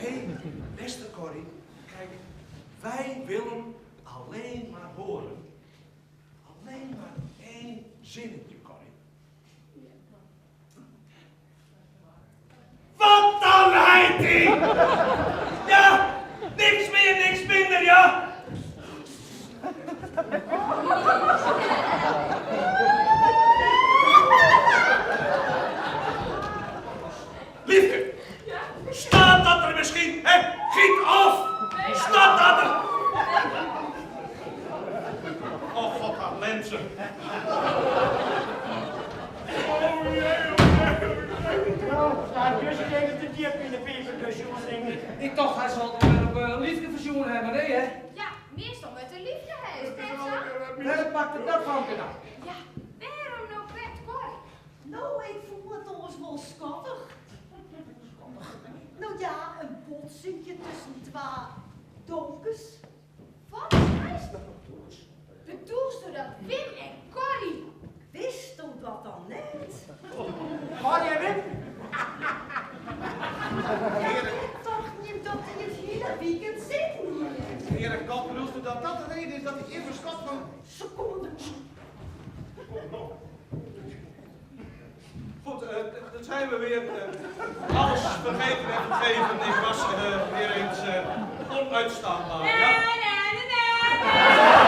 Nee, beste Corrie, kijk, wij willen alleen maar horen. Alleen maar één zinnetje, Corrie. Wat dan, Heidi? Ja, niks meer, niks minder, ja? Liefke, staat dat er misschien? Hè? Giet af! Staat dat er? Oh god, dat mensen. Oh jee, oh jee, oh jee. Nou, staat dus even te diep in de peperkus, jongen, denk ik. Ik dacht, hij zal het wel op liefde verzoen hebben, nee hè? Ja, meestal met de liefde, hè. Is Het is dat al zo? een keer, Waar pakt het dat van nou? Ja, waarom nou kwijt Corrie? Nou, ik voel het ons wel schattig. Nou ja, een botsingje tussen twee donkers. Wat is dat? Bedoelst u dat Wim en Corrie? Wist u dat dan net? Corrie en Wim? Ja, ik dacht niet dat hij het hele weekend zitten hier. Heren Kop, bedoelt u dat dat de reden is dat ik even schat van... Seconde. Goed, dat zijn we weer. Alles vergeten en vergeven. Ik was weer eens onuitstaanbaar. Ja? Nee, nee, nee, nee.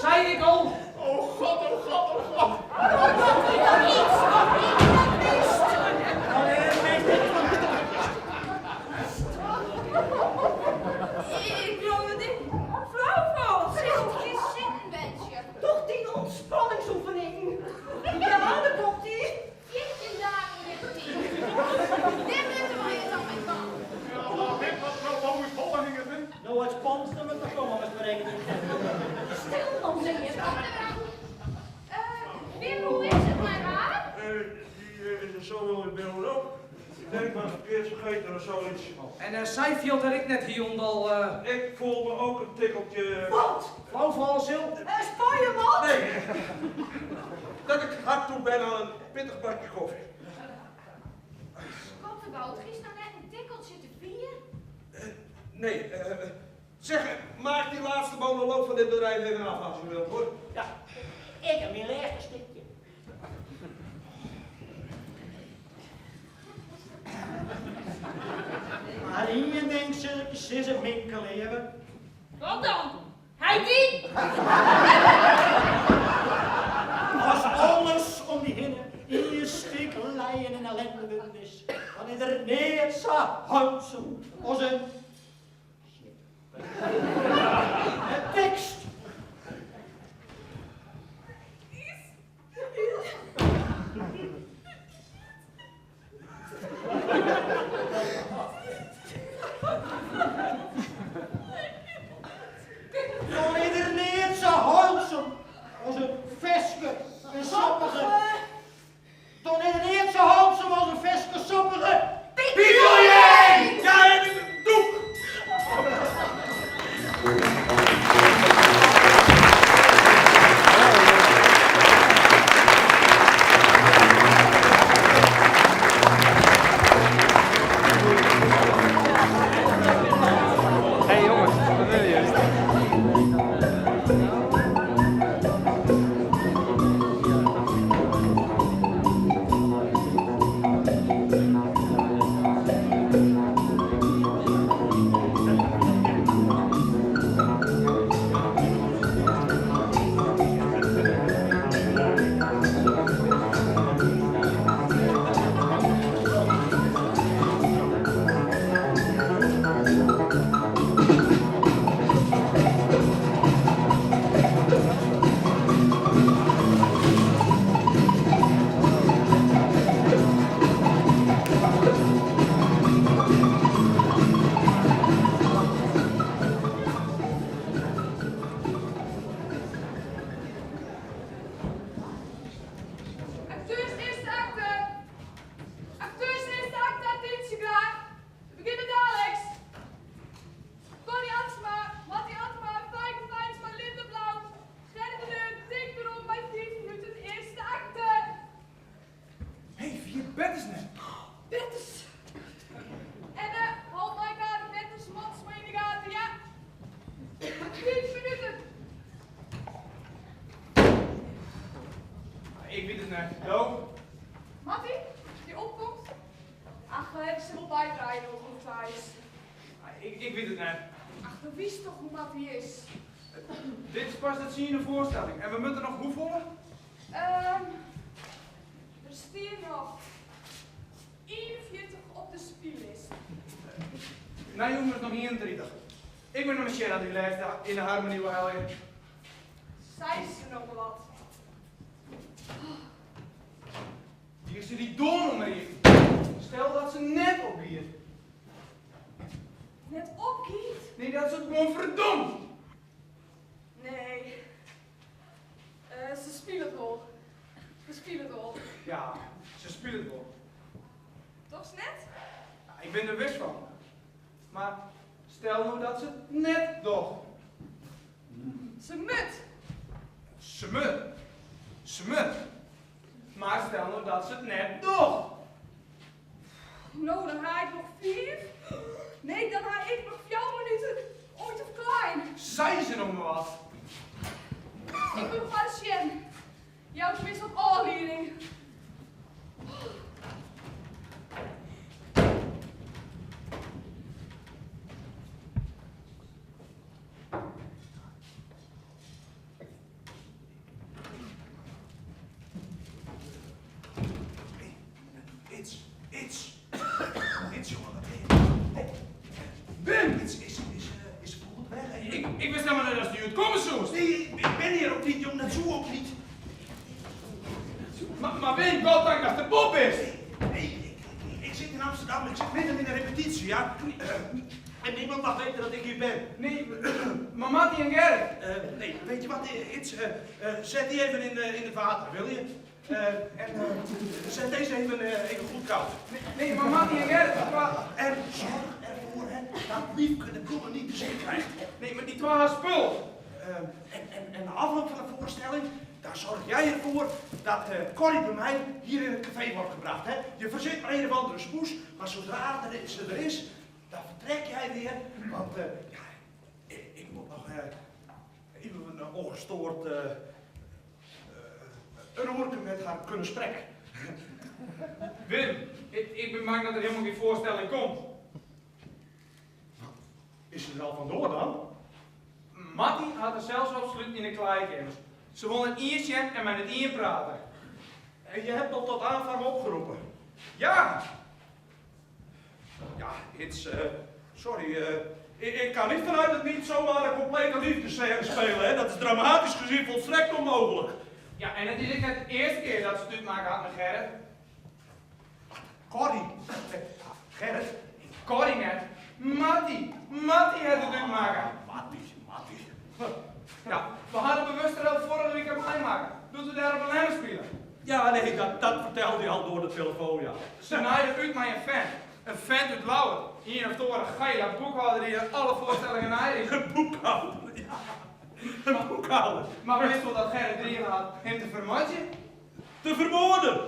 Zei ik al? Oh god, oh god, oh god. Dat hij dat iets wat ik dat wist. Ik geloof dat ik flauw val. Zit je zitten, wensje. Toch die ontspanningsoefening. Ja, daar komt ie. 14 dagen in de tien. Dit moeten we eens aan mijn man. Ja, maar Wim, wat nou boven volgingen, hè? Nou, het spons, dan moet er komen, maar spreken. Stil dan, zeg je. Komt er aan. Wim, hoe is het met haar? Die is er zo wel in beeld op. Ik denk maar verkeerd vergeten of zoiets. En zij viel daar ik net hier onder al Ik voel me ook een tikkeltje. Wat? flauw vallen, Sil. Spaar je wat? Nee, dat ik hard toe ben aan een pittig bakje koffie. Schottenbout, gisteren nou net een tikkeltje te vier. Nee, zeg, maak die laatste monoloog van dit bedrijf even af als je wilt, hoor. Ja, ik heb mijn laatste stukje. Maar hier denkt ze, ze is een minkel leven. Wat dan? Heidi! Als alles om die hinnen in je stik leien en ellende is, dan is er niets zo handsel als een snip. Een tekst. net. Do? Mattie, dy opkomt? Ach, ik sil wol bydraaie no oan Thijs. Ik, ik wit it net. Ach, do witst toch hoe Mattie is? Dit is pas de tsiende foarstelling en we moatte noch hoefolle? Um, der stean noch 41 op de spyllist. Nei jûn is noch 31. Ik moat noch mar sjen oft dy lêste yn de harmony wol helje. Sei se noch wat? Hier sit dy doar noch mar iepen. Stel dat se net opgiet. Net opgiet? Nee, dat se it gewoan ferdomt. Nee. Uh, se spilet wol. Se spilet wol. Ja, se spilet wol. Dochs net? Ja, ik bin der wis fan. Mar stel no dat se it net docht. Se mut. Se mut. Se mut. Mar stel no dat se it net docht. No, dan ha ik noch fiif. Nee, dan ha ik noch fjouwer minuten om te ferklaaien. Sei se noch mar wat? Ik moat foar sjen. Jout tenminste wat ôflieding. Iets, iets, iets, jongen, wat ben je? Wim! Iets, is, is, is goed weg? Ik, ik wist helemaal net dat je komen soest. Nee, ik ben hier ook niet, jong, dat zoe ook niet. Maar, maar Wim, goddank dat de Bob is. Nee, ik, ik, ik zit in Amsterdam, ik zit midden in een repetitie, ja. En niemand mag weten dat ik hier ben. Nee, maar Mattie en Gerrit. Nee, weet je wat, Iets, zet die even in het water, wil je? En zet deze even, even goed koud. Nee, nee, maar Mattie en Gerrit. En zorg ervoor hè, dat Liefke de bloemen niet te zien krijgt. Nee, maar die twee haar spul. En, en, en na afloop van de voorstelling, daar zorg jij ervoor dat Corrie bij mij hier in het café wordt gebracht. Hè? Je verzint maar een of andere smoes, maar zodra er, ze er is, dan vertrek jij weer. Want ja, ik, ik moet nog even een ongestoord een oortje met haar kunnen spreken. Wim, ik, ik ben bang dat er helemaal geen voorstelling komt. Is ze er al vandoor dan? Mattie had er zelfs opsluiten in de kleikamer. Ze wil een iertje en met het ier praten. En je hebt al tot aanvang opgeroepen. Ja! Ja, it's, sorry, ik, ik kan niet vanuit het niet zomaar een complete liefdescène spelen, hè? Dat is dramatisch gezien volstrekt onmogelijk. Ja, en het is ook net de eerste keer dat ze het uitmaken had met Gerrit. Corrie, Gerrit. Corrie net. Mattie, Mattie had het uitmaken. Mattie, Mattie. Ja, we hadden bewust er al vorige week op maken. Doet we daar op een lijn spelen. Ja, nee, dat, dat vertelde hij al door de telefoon, ja. Ze naaiden uit mij een fan. Een vent uit Lauwer. Hier of door een geile boekhouder die alle voorstellingen naaide. Een boekhouder, ja. Een boekhouder. Maar wist wel dat Gerrit erin had hem te vermoorden? Te vermoorden?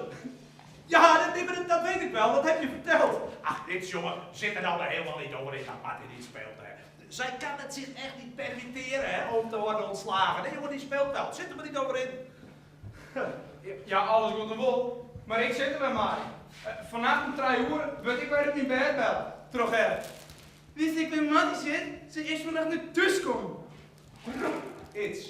Ja, dat, dat, dat weet ik wel, dat heb je verteld. Ach, dit jongen zit er nou helemaal niet over in dat Martin niet speelt, hè. Zij kan het zich echt niet permitteren, hè, om te worden ontslagen. Nee, jongen, die speelt wel. Zit er maar niet over in. Ja, alles goed en wel. Maar ik zit er bij maar. Vannacht om 3 uur word ik weer op mijn bed bellen. Terug Gerrit. Wist ik bij Mattie zit? Ze is vannacht naar thuis komen. Iets.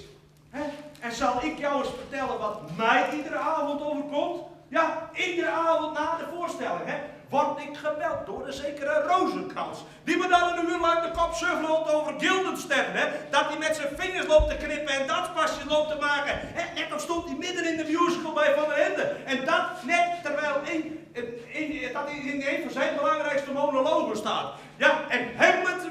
Hè? En zal ik jou eens vertellen wat mij iedere avond overkomt? Ja, iedere avond na de voorstelling, hè, word ik gebeld door een zekere Rozenkrans. Die me dan een uur lang de kop suf loopt over Guildenstern, hè. Dat hij met zijn vingers loopt te knippen en danspasjes loopt te maken. Hè, net als stond hij midden in de musical bij Van der Ende. En dat net terwijl een, een, dat in een van zijn belangrijkste monologen staat. Ja, en Hamlet,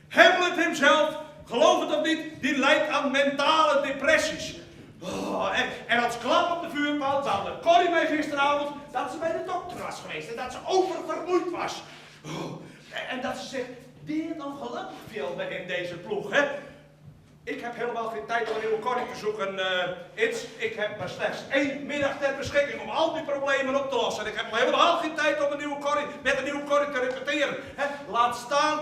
Hamlet himself, geloof het of niet, die lijdt aan mentale depressies. Oh, en, en als klap op de vuurpijl belde Corrie mij gisteravond dat ze bij de dokter was geweest en dat ze oververmoeid was. Oh, en dat ze zich deer ongelukkig viel bij in deze ploeg, hè. Ik heb helemaal geen tijd om een nieuwe Corrie te zoeken, Its. Ik heb maar slechts één middag ter beschikking om al die problemen op te lossen. En ik heb helemaal geen tijd om een nieuwe Corrie, met een nieuwe Corrie te repeteren. Hè? Laat staan...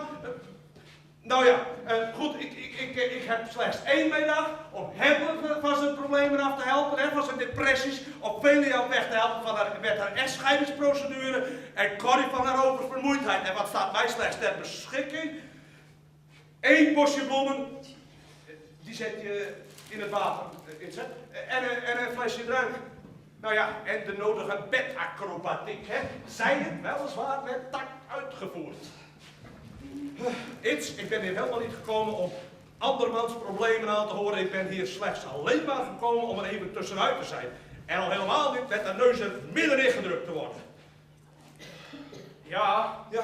Nou ja, eh, goed, ik, ik, ik, eh, ik heb slechts één middag om hem van zijn problemen af te helpen, hè, van zijn depressies, Ophelia op weg te helpen van haar, met haar echtscheidingsprocedure en Corrie van haar oververmoeidheid. En wat staat mij slechts ter beschikking? Eén bosje bloemen, die zet je in het water, eh, en, en een flesje drank. Nou ja, en de nodige bedacrobatiek, hè. Zij het weliswaar met tact uitgevoerd. Iets, ik ben hier helemaal niet gekomen om andermans problemen aan te horen. Ik ben hier slechts alleen maar gekomen om er even tussenuit te zijn. En al helemaal niet met de neus er middenin gedrukt te worden. Ja, Ja,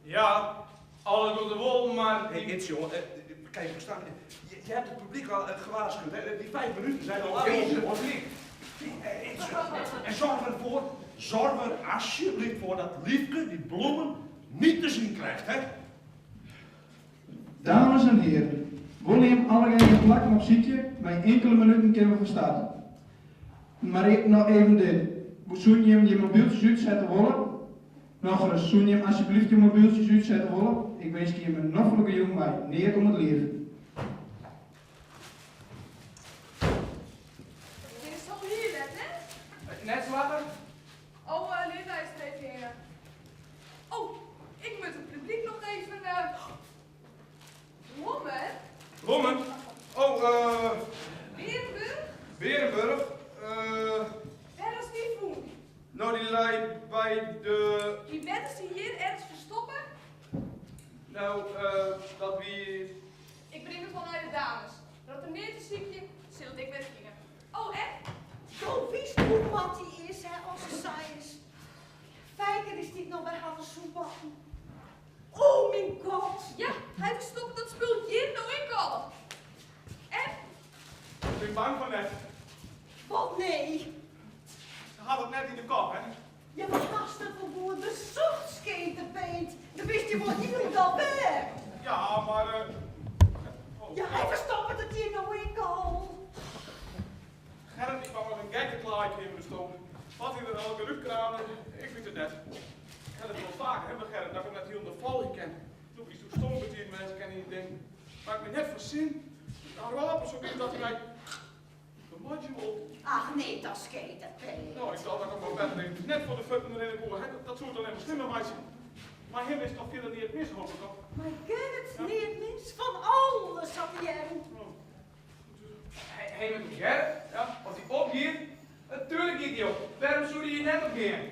ja, alles doet de wol, maar... hey, Its, jongen, kijk, we staan. Je hebt het publiek al gewaarschuwd, hè? Die 5 minuten zijn al lang Jezus, om, hoor. publiek. Its, en zorg ervoor, zorg er alsjeblieft voor dat Liefke die bloemen niet te zien krijgt, hè? Dames en heren, willen jullie allereerst een plakken op zietje, maar enkele minuten kunnen we van start. Maar ik nog even dit. Zoen je hem je mobieltjes uitzetten willen? Nog eens, zoen je hem alsjeblieft je mobieltjes uitzetten willen? Ik wens je een noffelijke jong bij, neer om het leven. Dit is al hier net, hè? Net zwakker? Oh, Linda is er even in. Oh, ik moet het publiek nog even... Bloemen? Bloemen? Oh, Berenburg? Berenburg? Waar is die voen? Nou, die lei bij de... Die wetten ze hier ergens verstoppen? Nou, dat wie... Ik breng het wel naar de dames. Dat er meer te ziekje, zult ik net gingen. Oh, echt? Zo wist hoe wat die is, hè, als ze saai is. Fijker is die nog bij haar soepbakken. Oh mijn god. Ja, hij verstopt dat spul hier nou ik al. En? Ik ben bang van net. Wat nee. Ze had het net in de kop, hè? Je maar gast het voor de zochtschetenpeet. Dan wist je wat je al bij. Ja, maar... oh. Ja, hij verstopt het hier nou ik al. Gerrit die kwam met een gekke klaai in de stoom. Wat hij er elke uitkramen, ik weet het net. Ik had het wel vaker, hè, met Gerrit, dat ik hem net hier onder val ken. Toen is toen stom met die mensen kennen die denken. Maar ik ben net van zin. Dan rapen zo weer dat hij mij de wil. Ach nee, dat schetenpeet. Nou, ik dacht dat ik hem wel beter deed. Net voor de fucking erin de hè. Dat soort alleen maar slimmer meisje. Maar hem is toch verder niet het mis, hoop ik toch? Maar Gerrit niet mis van alles had hij hem. Hé, met Gerrit? Ja. Als hij opgeeft, natuurlijk gaat hij op. Waarom zou hij hier net op gaan?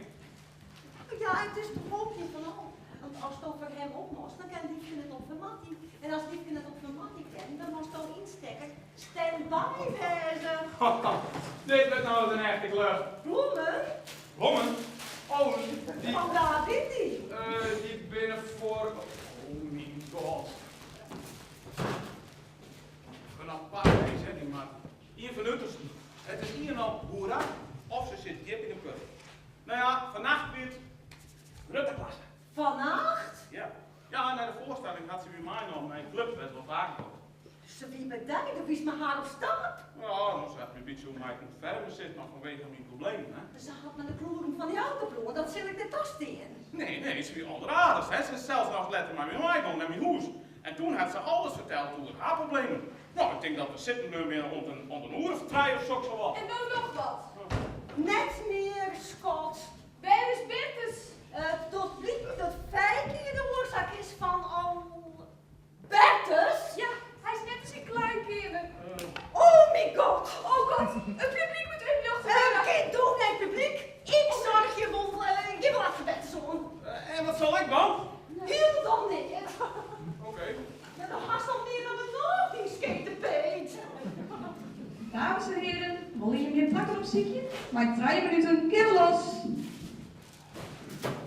Ja, het is toch ook niet van al. Want als het over hem opmoest, dan kan Liefje het op van Mattie. En als Liefje het op van Mattie kan, dan moest het instekken. Stand by wezen. Dit werd nou eens een echte klucht. Bloemen? Bloemen? Oh, die... Van waar wint die? Die binnen voor... Oh mijn god. Een apart is, hè, die man. Hier van Uttersten. Het is hier nou hoera, of ze zit diep in de put. Nou ja, vannacht weer Rutte klasse. Vannacht? Ja. Ja, na de voorstelling had ze weer mij nog mijn club best wel vaak. Ze wie bij daar, wie is mijn haar op stap? Ja, dan zeg ik een beetje hoe mij moet verder zit, maar vanwege mijn problemen, hè. Ze had met de kloren van die autobloemen, dat zal ik net afsteen. Nee, nee, ze wie onderaardig, hè. Ze is zelfs nog letterlijk maar bij mij naar mijn huis. En toen had ze alles verteld over haar problemen. Nou, ik denk dat we zitten nu meer rond een uur of 3 of zo, zo wat. En nou nog wat. Net meer, Scott. Waar is Bertus? Tot blijkt dat Fijke de oorzaak is van al... Bertus? Ja, hij is net als een kleinkinder. Oh mijn god! Oh god, het publiek moet even nog gebeuren. Kind, doe nee, publiek. Ik zorg je wel, je wil achter Bertus om. En wat zal ik dan? Heel dan niet. Oké. Okay. Ja, dan gaat al meer dan een nog, die skaterpeet. Dames en heren, willen jullie meer plakken op ziekje? Maak 3 minuten keel los.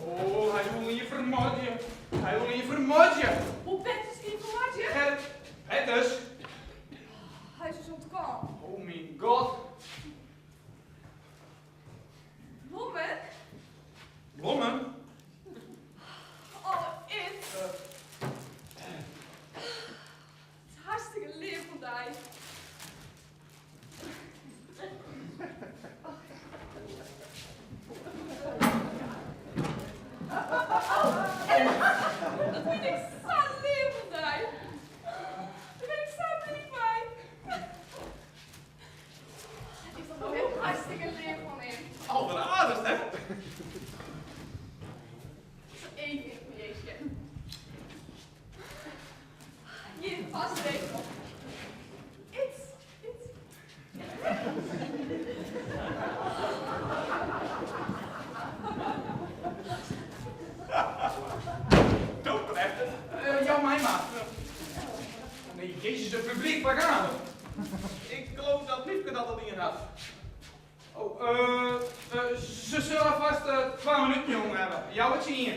Oh, hij wil je vermoorden. Hij wil je vermoorden. Hoe Bertus die vermoorden? Gerrit, Bertus. Hij is dus ontkomen. Oh mijn god. Bloemen? Bloemen? Oh, it. Het is hartstikke lief van die. Dat vind ik zo lief van die. Jee, pak aan. Ik geloof dat Liefke dat al dien hat. Oh, eh, eh, ze zullen vast 2 minuten jong hebben. Jou het zien.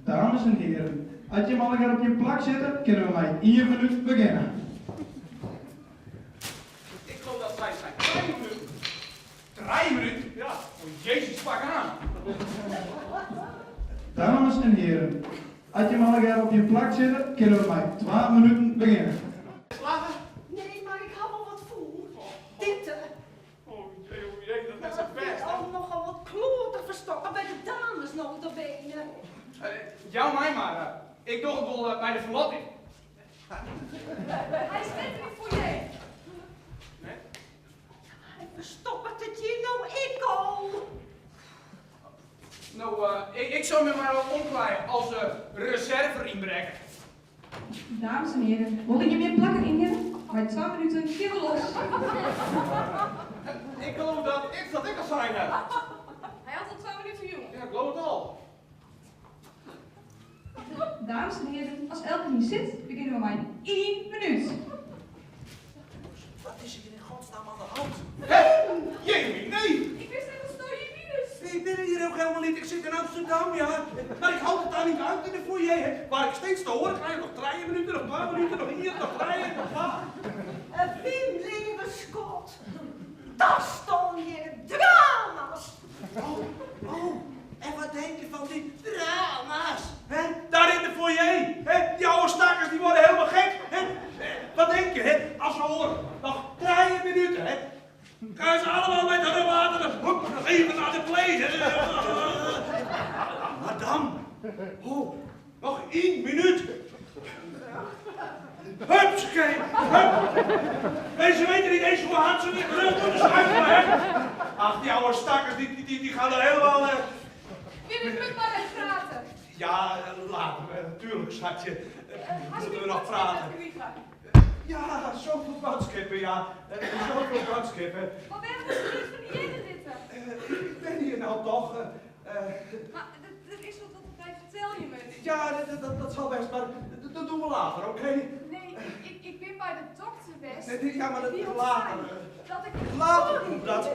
Dames en heren, als je allegear op je plak zitten, kunnen we met 1 minuut beginnen. Ik geloof dat zij zijn 3 minuten. 3 minuten? Ja. Oh, Jezus, pak aan. Dames en heren, als je allegear op je plak zitten, kunnen we met 2 minuten beginnen. Slagen? Nee, maar ik had al wat voel. Dit, hè. Oh jee, oh jee, dat is Dat het best. is al nogal wat kloten verstokken bij de dames nota bene. Jou mij maar. Ik doe het wel bij de verlotting. Hij is net in de foyer. Nee? Hij verstopt het je nou ik al. Nou, ik zou me maar wel omklaaien als reserve inbrengen. Dames en heren, willen jullie meer plakken in? Maar 2 minuten gaan we los. Ik geloof dat ik dat ik al zijn heb. Hij had al 2 minuten, jong. Ja, ik geloof het al. Dames en heren, als elke niet zit, beginnen we maar in 1 minuut. Wat is hier in godsnaam aan de hand? Hé, Jamie, nee! Ik wist net dat het hier is. Ik ben hier ook helemaal niet. Ik zit in Amsterdam, ja. Maar ik houd het daar niet uit in de foyer, hè. Waar ik steeds te horen krijg, nog 3 minuten, nog 2 minuten, nog hier, nog 3, nog 2. Wim, lieve Scott. Dat staan hier drama's. Oh, oh, en wat denk je van die drama's? Hè? Daar in de foyer, hè? Die oude stakkers die worden helemaal gek. Hè? Wat denk je, hè? Als ze horen, nog 3 minuten, hè? Gaan ze allemaal met hun water, hup, nog even naar de play. Madame, oh, nog 1 minuut. Hupsakee, hup. Nee, ze weten niet eens hoe hard ze de rug moeten schuiven, hè? Ach, die oude stakkers, die gaan er helemaal... Wim, ik moet maar even praten. Ja, later, natuurlijk, schatje. Moeten we nog praten. Ja, zoveel boodschappen, ja. Zoveel boodschappen. Maar waarom moest je niet van die jaren zitten? Ik ben hier nou toch. Maar er is wat wat wij vertel je me. Ja, dat zal best, maar dat doen we later, oké? Nee, ik ben bij de dokter best. Nee, nee, ja, maar dat Die later. zei dat ik Later doen we dat.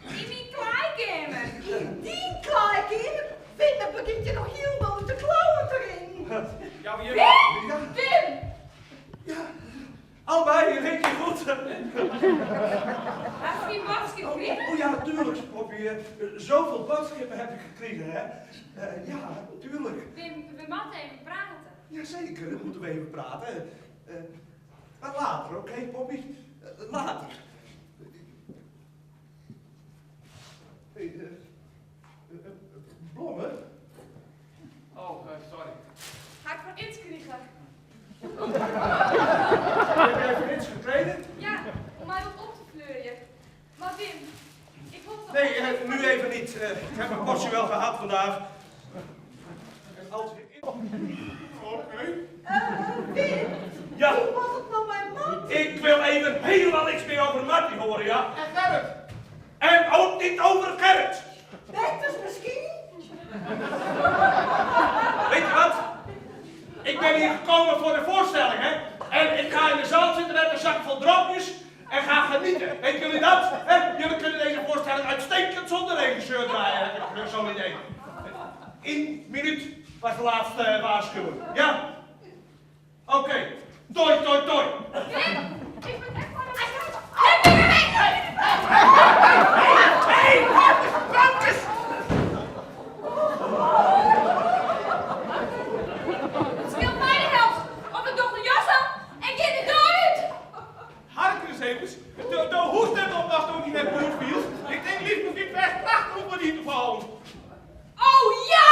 In mijn kleikamer. In die kleikamer? Wim, dan begint je nog helemaal de klauwen erin. Ja, maar je Wim! Ja. Wim! Ja, allebei in één keer goed. Heb je boodschap gekregen? Oh ja, natuurlijk, Poppy. Zoveel boodschappen heb ik gekregen, hè. Ja, tuurlijk. Wim, we moeten even praten. Jazeker, dan moeten we even praten. Maar later, oké, Poppy? Later. Hey, Blomme? Oh, sorry. Ga ik voor iets krijgen? Heb jij voor iets gekregen? Ja, om mij wat op te fleuren. Maar Wim, ik wil toch... Nee, nu even niet. Ik heb mijn portie wel gehad vandaag. En als ik... Oké. Wim, Ja. hoe was het nou bij Marty? Ik wil even helemaal niks meer over Marty horen, ja? En Gerrit. En ook niet over Gerrit. Bertus misschien? Weet je wat? Ik ben hier gekomen voor de voorstelling, hè? En ik ga in de zaal zitten met een zak vol dropjes en ga genieten. Weten jullie dat? Hè? Jullie kunnen deze voorstelling uitstekend zonder regisseur draaien, heb ik zo'n idee. 1 minuut was de laatste waarschuwing. Ja? Oké. Toi, toi, toi. Wim, ik ben echt maar een... Hey, Frankes! Het scheelt mij de helft. Of ik doe de jas aan en ga de deur uit. Hark eens even. De hoest net op was toen hij net boer viel. Ik denk lief nog niet best prachtig om die te vallen. Oh ja!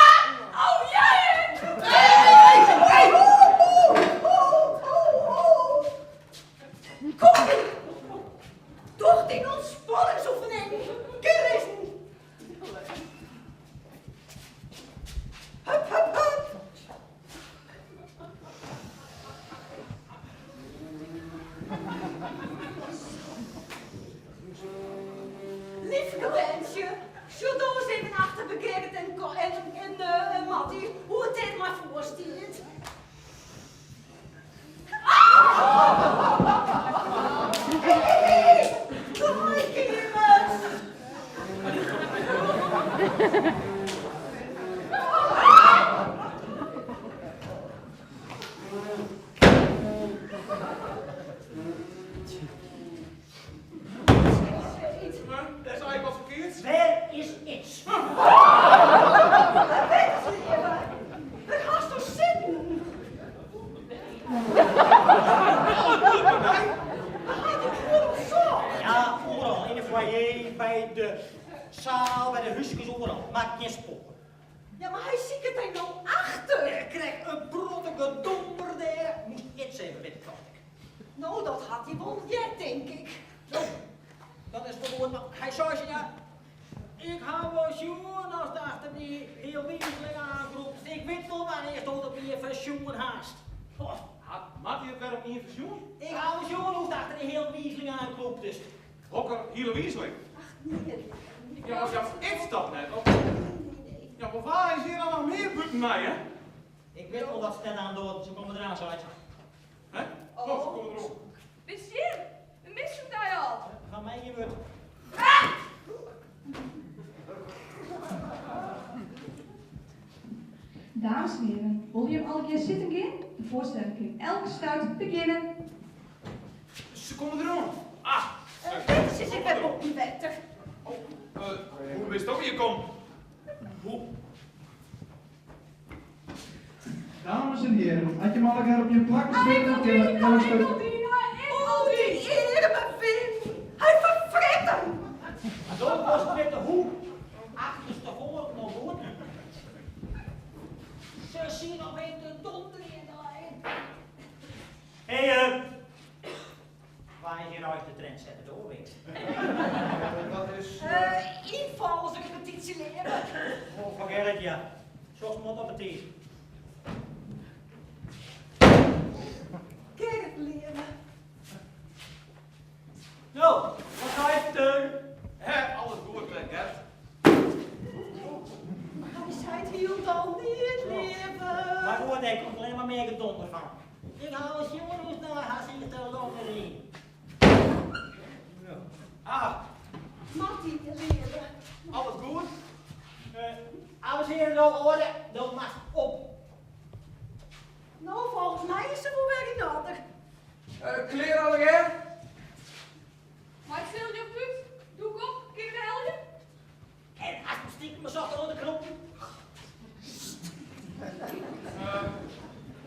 Oh ja! Hey, hey, ho, ho, ho, ho, ho. Kom, toch die ontspanningsoefening. Ja, mar hy siket dy no achter. Krekt in protte gedonder dêr. Moast iets even witte, tocht ik. No, dat hat hy wol heard, tink ik. No, dat is wol goed, mar hy sei se ja. Ik ha wol sjoen ast achter dy healwizeling oankrûpst. Ik wit wol wannear'tsto it op ien fersjoen hast. Hat Mattie it wer op ien fersjoen? Ik ha wol sjoen hoe'tst achter dy healwizeling oankrûptest. Hokker healwizeling? Ach, nee. Ja, ja, is dat net? Of, ja, mar wa is hjir dan noch mear bûten my, hè? Ik wit wol dat se net oandoarden, se komme deroan, seit se. Hè? Oh, se komme deroan. Bist hjir? We misten dy al. Fan my gjin wurd. Dames en heren, wolle jim allegear sitten gean? De foarstelling kin elk stuit begjinne. Se komme deroan. Ah! Dit is ek wer boppen wetter. Oh, hoe bisto hjir kommen? Hoe? Dames en hearen, at jim allegear op jim plakken sitte, kinne we elk stuk. Oh, dy earme Wim! Hy ferfret him! Do wolst witte hoe achterstefoaren no goed. Se syn noch even te donderjen dei. Hé, wa is hjir eins de trendsetter do of ik? Dat is. Ynfallers repetysje leare. Oh, forget it, ja. Soks moat op 'e tiid. Gerrit leare. No, wat seist Teun? Hè, alles goed, Gert. Hy seit hielendal neat, leave. Mar goed, dêr komt allinne mar mear gedonder fan. Ik ha al sjoen hoe'tst nei har siet te longerjen. Ah. Mattie, leave. Alles goed? Dames en heren, no oarder, do moatst op. No, folgens my is se wol wer yn oarder. Klear allegear? Mei it sealjocht út, doek op, kin we helje? En hast him stikem besocht oan te krûpen?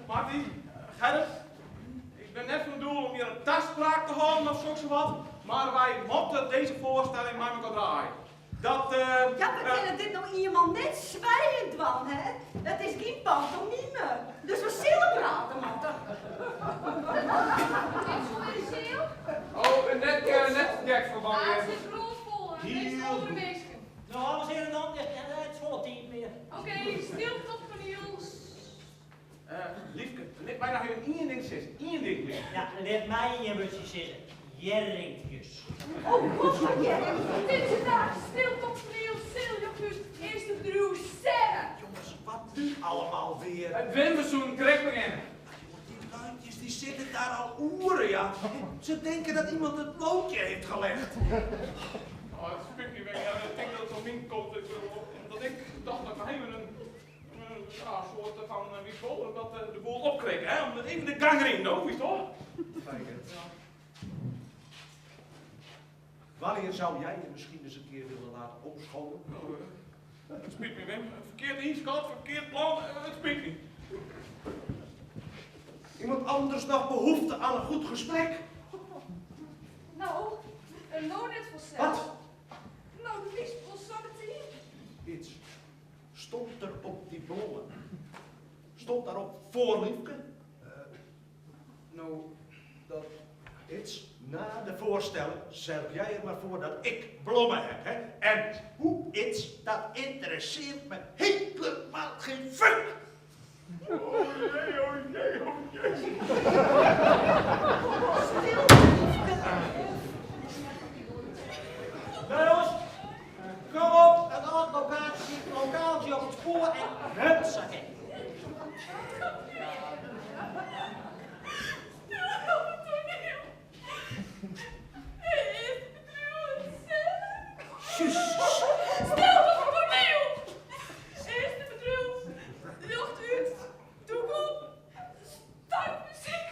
Mattie, Gerrit, ik bin net fan doel om hjir in taspraak te hâlden of soksawat, mar wy moatte dizze foarstelling mei mekoar draaie. Dat, Ja, we kinne dit no ienmaal net swijend dwaan, hè? It is gjin pantomime, dus we sille prate moatte. Is wol wer de seal? Oh, net, net gek foar Ah, it wannear. sit grôtfol, hè? Meast âldere minsken. No, dames en heren, dan is it net folle tiid mear. Oké, stil tot paniel. Liefke, lit my noch even ien ding sizze. Ien ding, Liefke. Ja, lit my ien wurdsje sizze. Hjerrinkjes. Oh, God, wat hjerrinkjes. Dizze dag, stil tot paniel, sil jocht út, earste bedriuw, sêne. Jongens, wat nu allemaal weer? It Wim, we soenen krekt begjinne. Die luidjes die zitten daar al oeren, ja. Ze denken dat iemand het loodje heeft gelegd. Oh, it spyt my, Wim. Ja, ik tink dat it troch myn kant is. Omdat ik tocht dat ik noch even in ja, soarte fan wie wol dat de boel opkrikke, hè? Om even de gang erin, no, witst toch? Wanneer zou jij je misschien eens een keer willen laten omscholen? Oh, it spyt my, Wim. Ferkeard ynskat, ferkeard plan, it spyt my. Iemand anders nog behoefte aan een goed gesprek? No, no net fansels. Wat? No, de liefst wol sa betiid. Iets. Stond er op die blommen? Stond daarop voor Liefke? No, dat is na de voorstelling zorg jij er maar voor dat ik blommen heb, hè? En hoe iets, dat interesseert me helemaal geen fuck! Oh jee, oh jee, oh jee. Stil, Liefke. Nou jongens, kom op, het âld lokaasje, lokaaltsje op it spoar en hupsakee. Stil op it toaniel. Earste bedriuw, sêne. Stil op it toaniel. Earste bedriuw, ljocht út, doek op, start muzyk.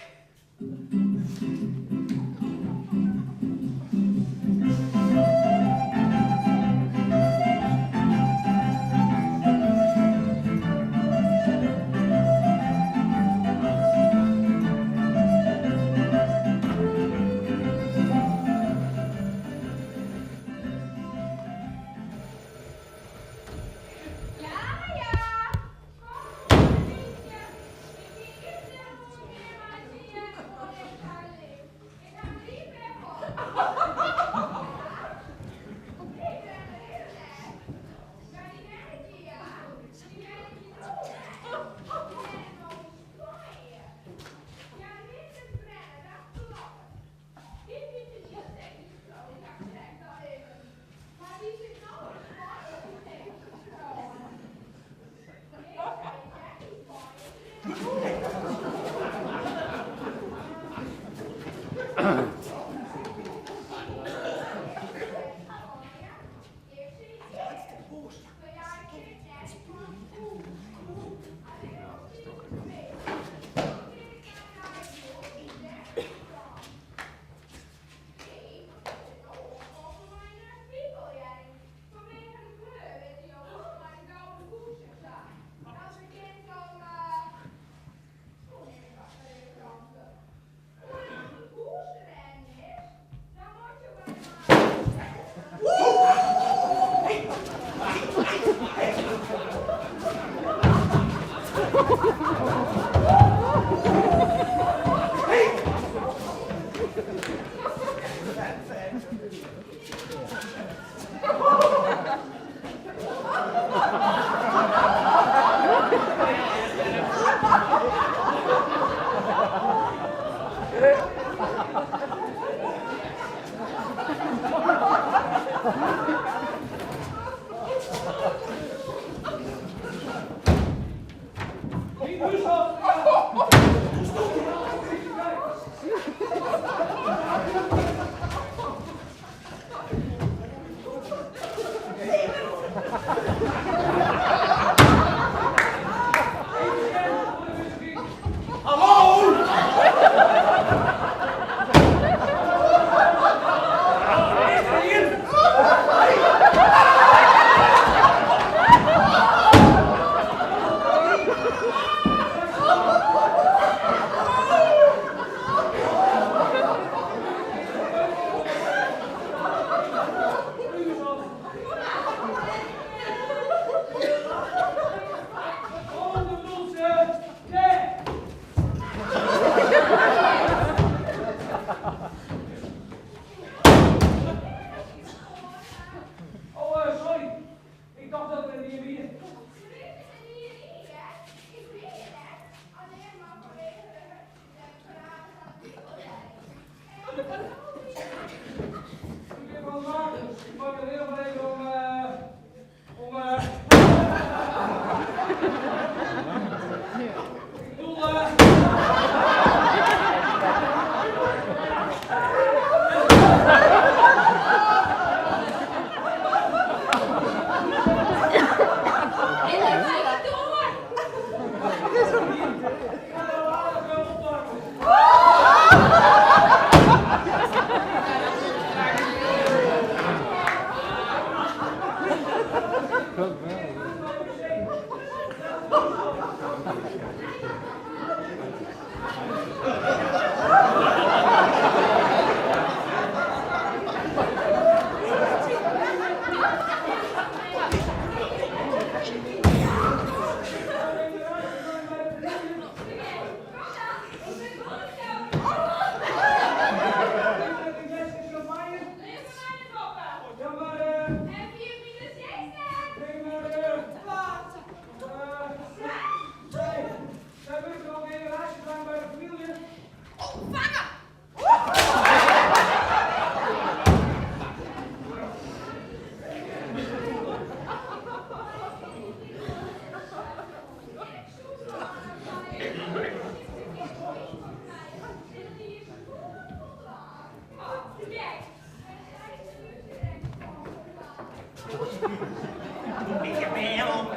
Ik ben helemaal...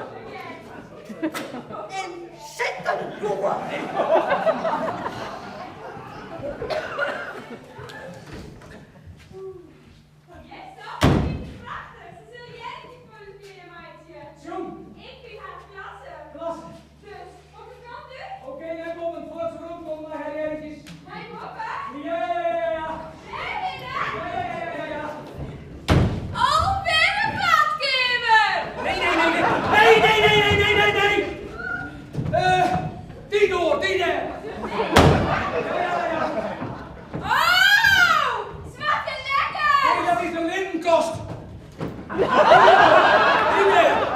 En zitten, jongen! Nee, nee, nee, nee. Nee, nee, nee, nee, nee, nee, nee. Die door, die daar. Ja, ja, ja. Oh, smaakt het lekker! Nee, dat is de linnenkost. Die daar.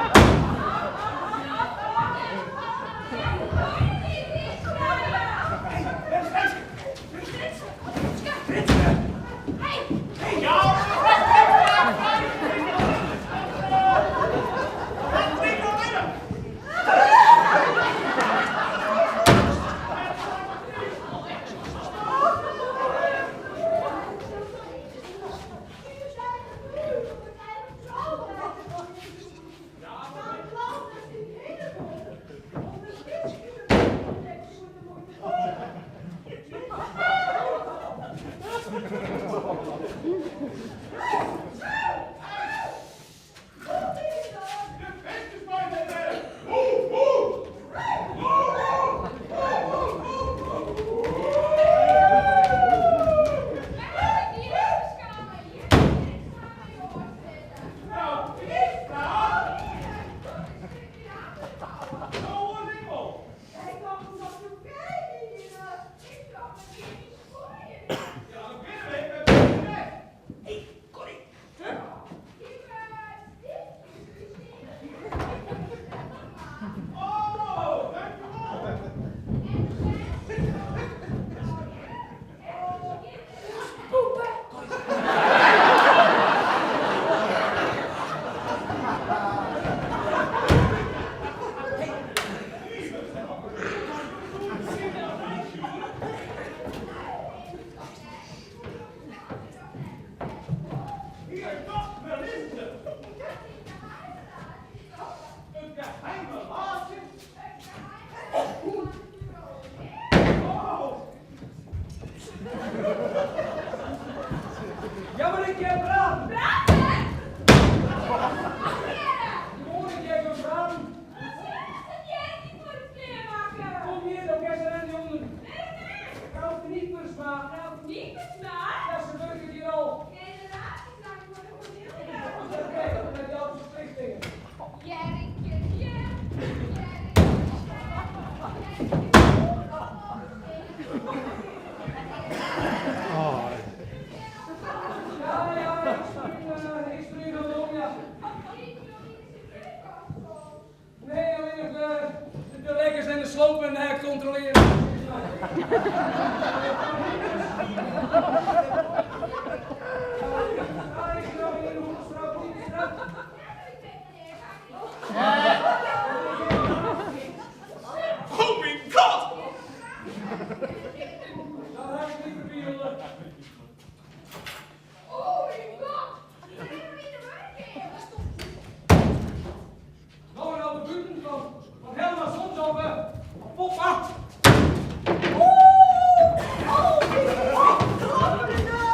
Ja, maar ik heb praten. Praten? Gewoon ik heb een praten. Kom hier, dan kan ze er niet onder. Goud Kniepersma. Ja, ze werken hier al. Oké, met jouw verplichtingen. Ja, ja, ik spring dan om, ja. Nee, alleen nog de lekkers en de slopen controleren. Ja, ik snap hier de Hoekstra, Hoekstra. Oh mijn god! Dat heb ik niet verbeelden. Nog een oude buiten van Helma soms op pop 8. Oeh, oh, die klappen nou.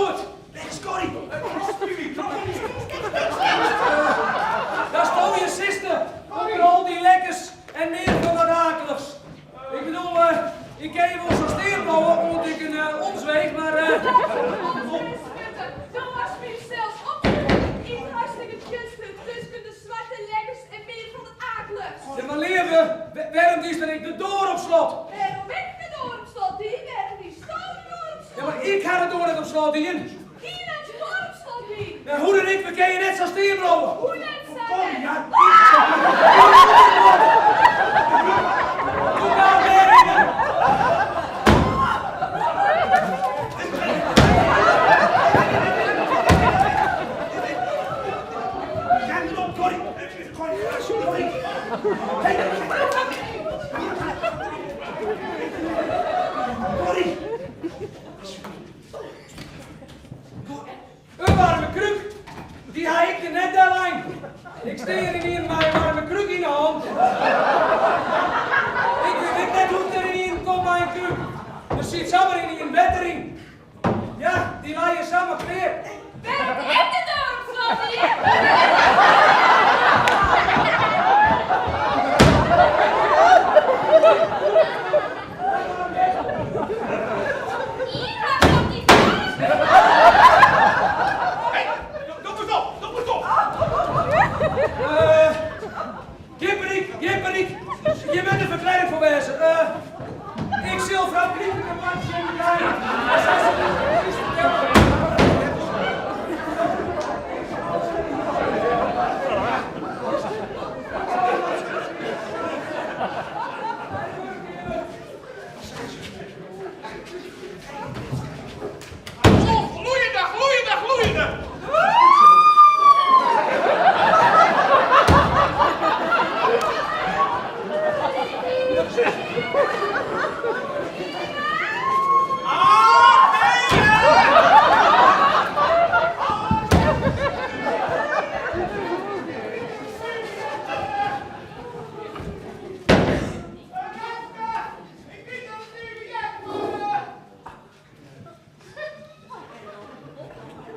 Howard! Wêr is Corrie? Daar sto je sister, onder al die lekkers en meer van dat akeligs. Ik bedoel, ik ken je wel zo steer bouwen, omdat ik een omzweeg, maar... Toen was mij zelfs opgevoed in het hartstikke tjuste tussen de zwarte lekkers en meer van het akeligs. Ja, maar leven, waarom is er ik de door op slot? Waarom ik de door op slot die? Waarom die stoom de door op slot? Ja, maar ik ga de door net op slot in. Hier net de door op slot die. Ja, hoe dan ik, we ken je net zo steer bouwen. Hoe net zo? Kom, ja. Doe nou weer in. Kijk erop, Corrie. Corrie, alsjeblieft. Hey. Corrie. Een warme kruk, die ha ik er net lijn. Ik steer in hier met een warme kruk in de hand. Ik weet net hoe het er in hier komt bij een kruk. Er zit zomaar in hier een bed erin. Ja, die laaien samen kleer. Waarom ik de deur op slot hier? Hier gaat op die deur. Hé, doe maar op, doe maar op. Geen paniek, geen paniek. Je bent er verklaring voor wezen. Ik zal vrouw Krieping een mandje in de krijgen. Zij zal het precies vertellen. Oh, gloeiende, gloeiende, gloeiende. Ah, nee, hè? Ik weet dat het nu weer maar...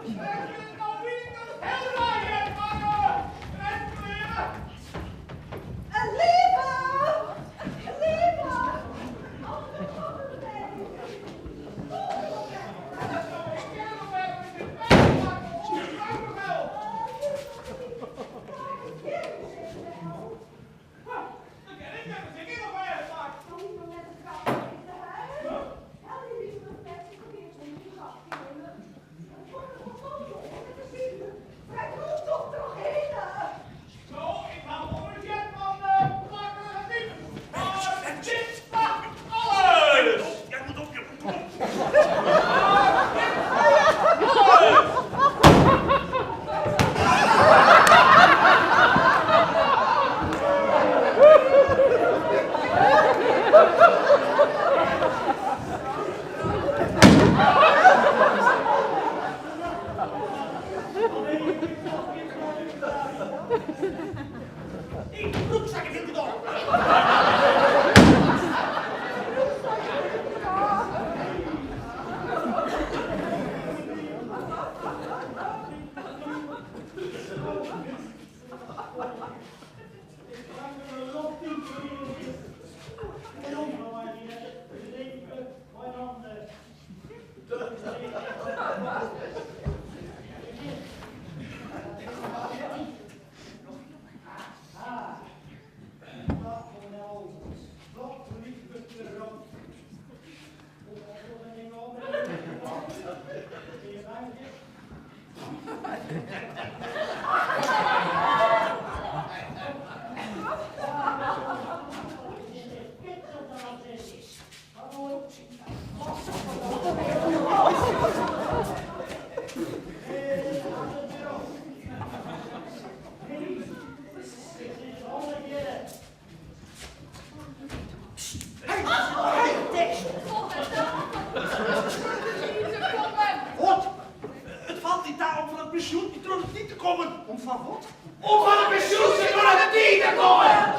Ik vind het al niet dat het heel raar is, maar... Een leven! Een leven! Jij moet op, je moet op. Ik broekzakken wil ik door. Wat? Het valt niet daar om van het pensioen die troon niet te komen. Om van wat? Om van het pensioen te door het niet te komen!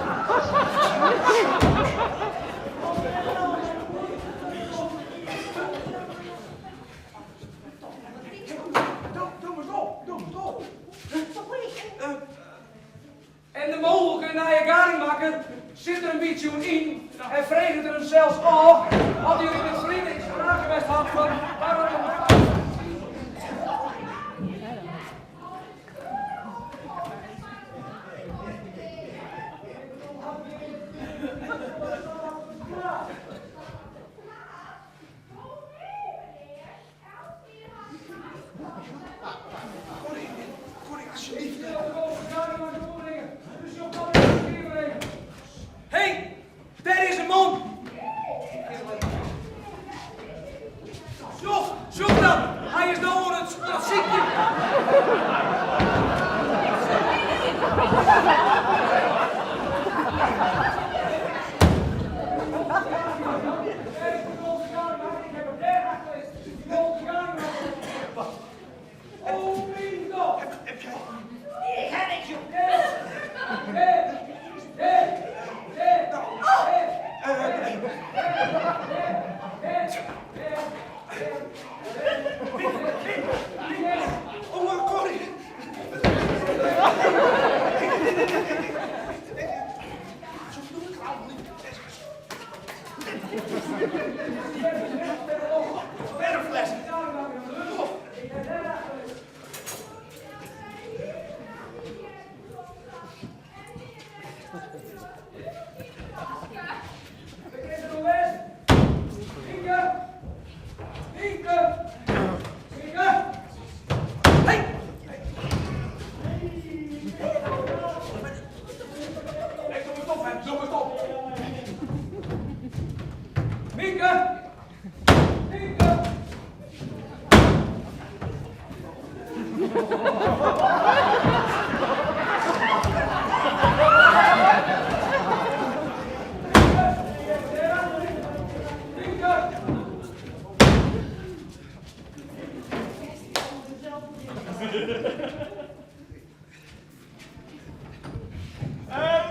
Miskien en freget er himsels ôf oft der yn it ferline ek sprake west hat fan paranormale. Corrie, Corrie, alsjeblieft. Hé, dêr is in man! Sjoch, sjoch dan! Hy is no oan it sykjen. Ik ha niks, joh. Oh, Corrie. Verfles. Mieke! Mieke!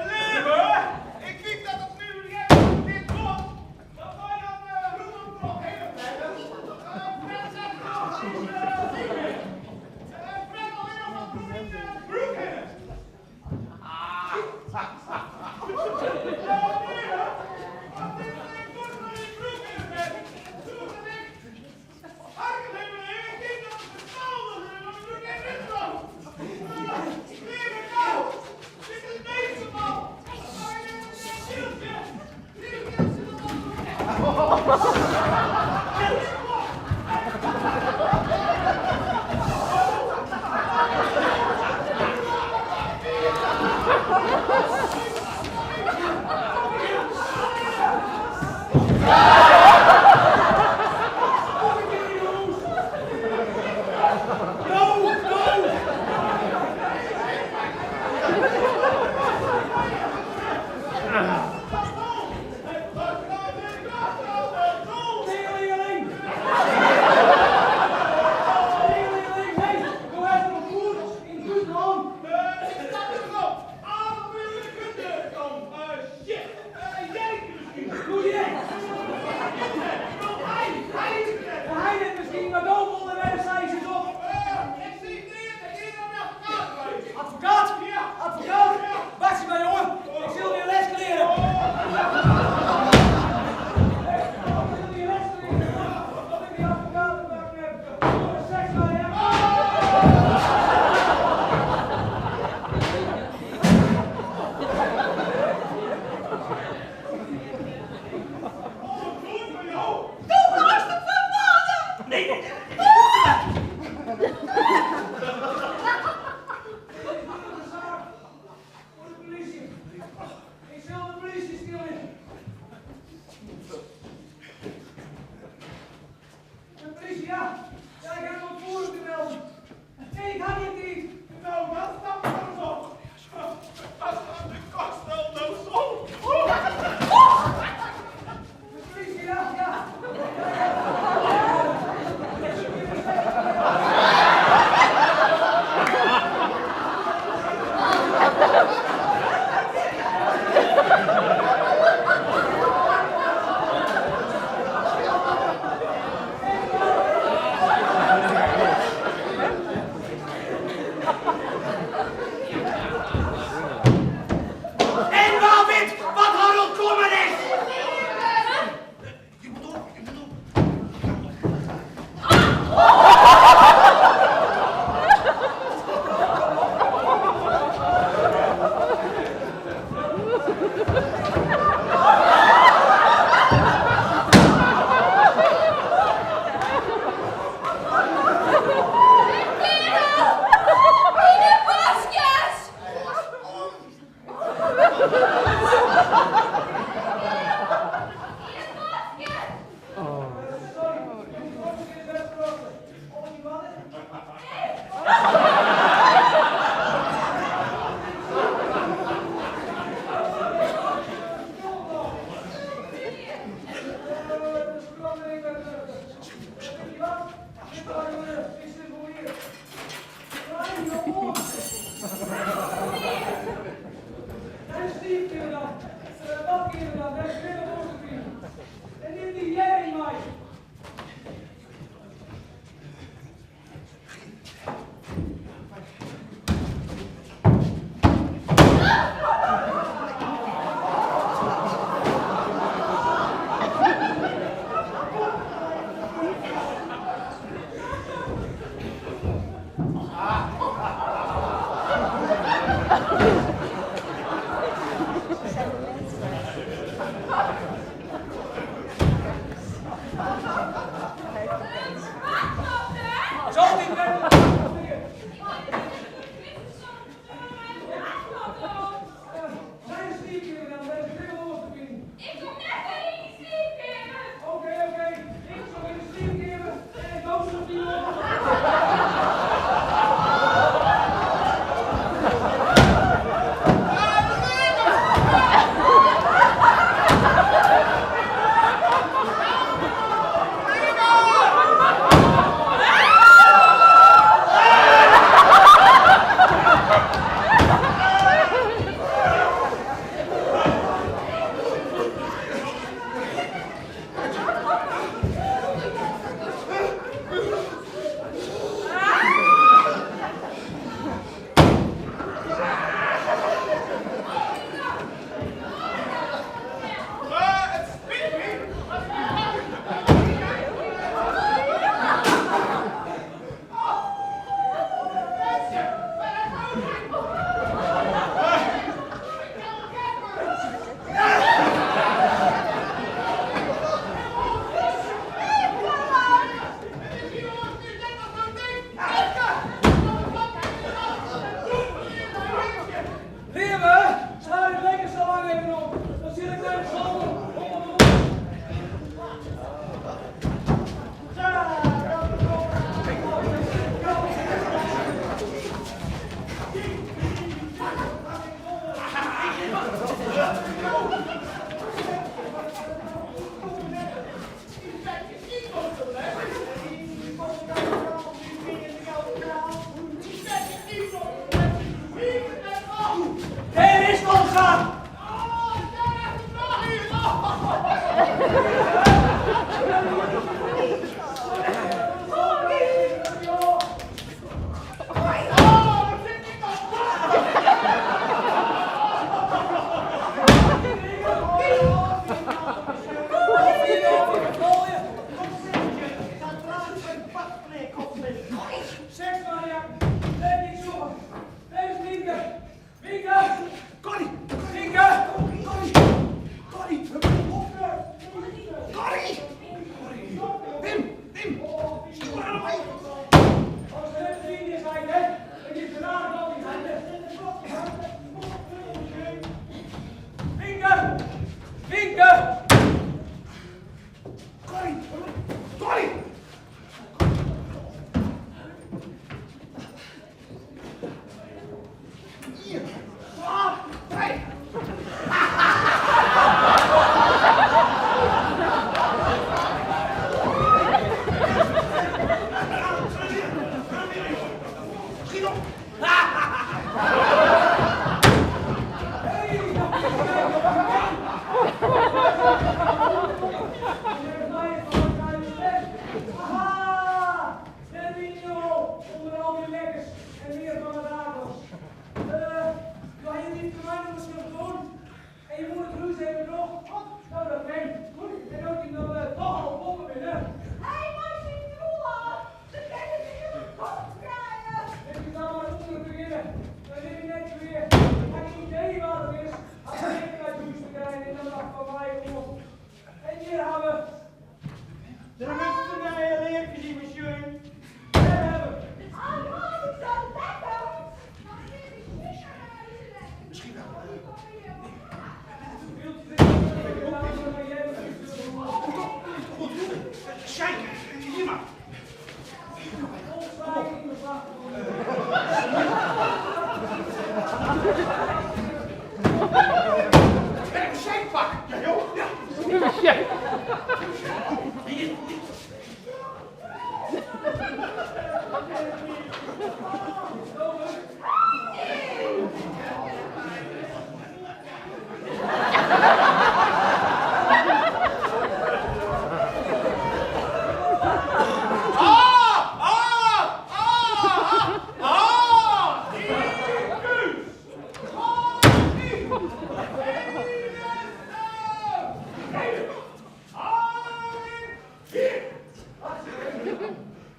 Leave, ik wit dat it nu net dit komt. Dat wy dat rûnom trochhinne fretten. Fred set troch syn sykje. Fred allinnich wat troch myn broek hinne. Leave, as dit goed troch myn broek hinne fret, soe dat ik Harkje menear, ik tink dat it ferstannich is, want ik brûk net wit wat. Leave gau, dit is meester man. Dat mei net op in zieltje. Lieve, zit Corrie! Corrie! Corrie! Corrie! Corrie! Wim! Wim! Stjoer har mei! Corrie! Corrie! Ien, twa, trije. Schiet op! Aha! Dêr wiene jo al, ûnder al dy lekkers en mear fan de rakels. Jo ha hjir Wiepke mei oer syn toan en je woene it hûs even troch. No, dat kin. En no't jim dan toch al boppe binne. Hy mei syn troela, de kin it hiele kop krije. Lit ús dan mar ûnder begjinne. Dan nim je net kwea. Ik ha gjin idee wa't it is. Hat neat mei it hûs te krijen en dan noch foar my oan. En hjir ha we. De grutste nije learkes yn myn Dêr ha we. Ah, dat is zo lekker. Misschien wel. Goed, Sjijk, hier maar. En een Sjijkpak. Ja, joh. Ja. Hier. Ah! Ah! Ah! Ah! I, Q! A, I! E, I!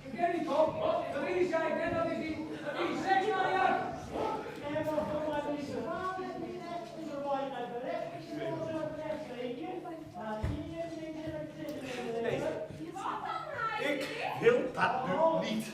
Ik ken die kop. Dat is die net, dat is die, dat is die seksmaniak. En wat voor mij is de vader die echt onderwijs uit de rechter Maar hier Nee. Ik wil dat nu niet.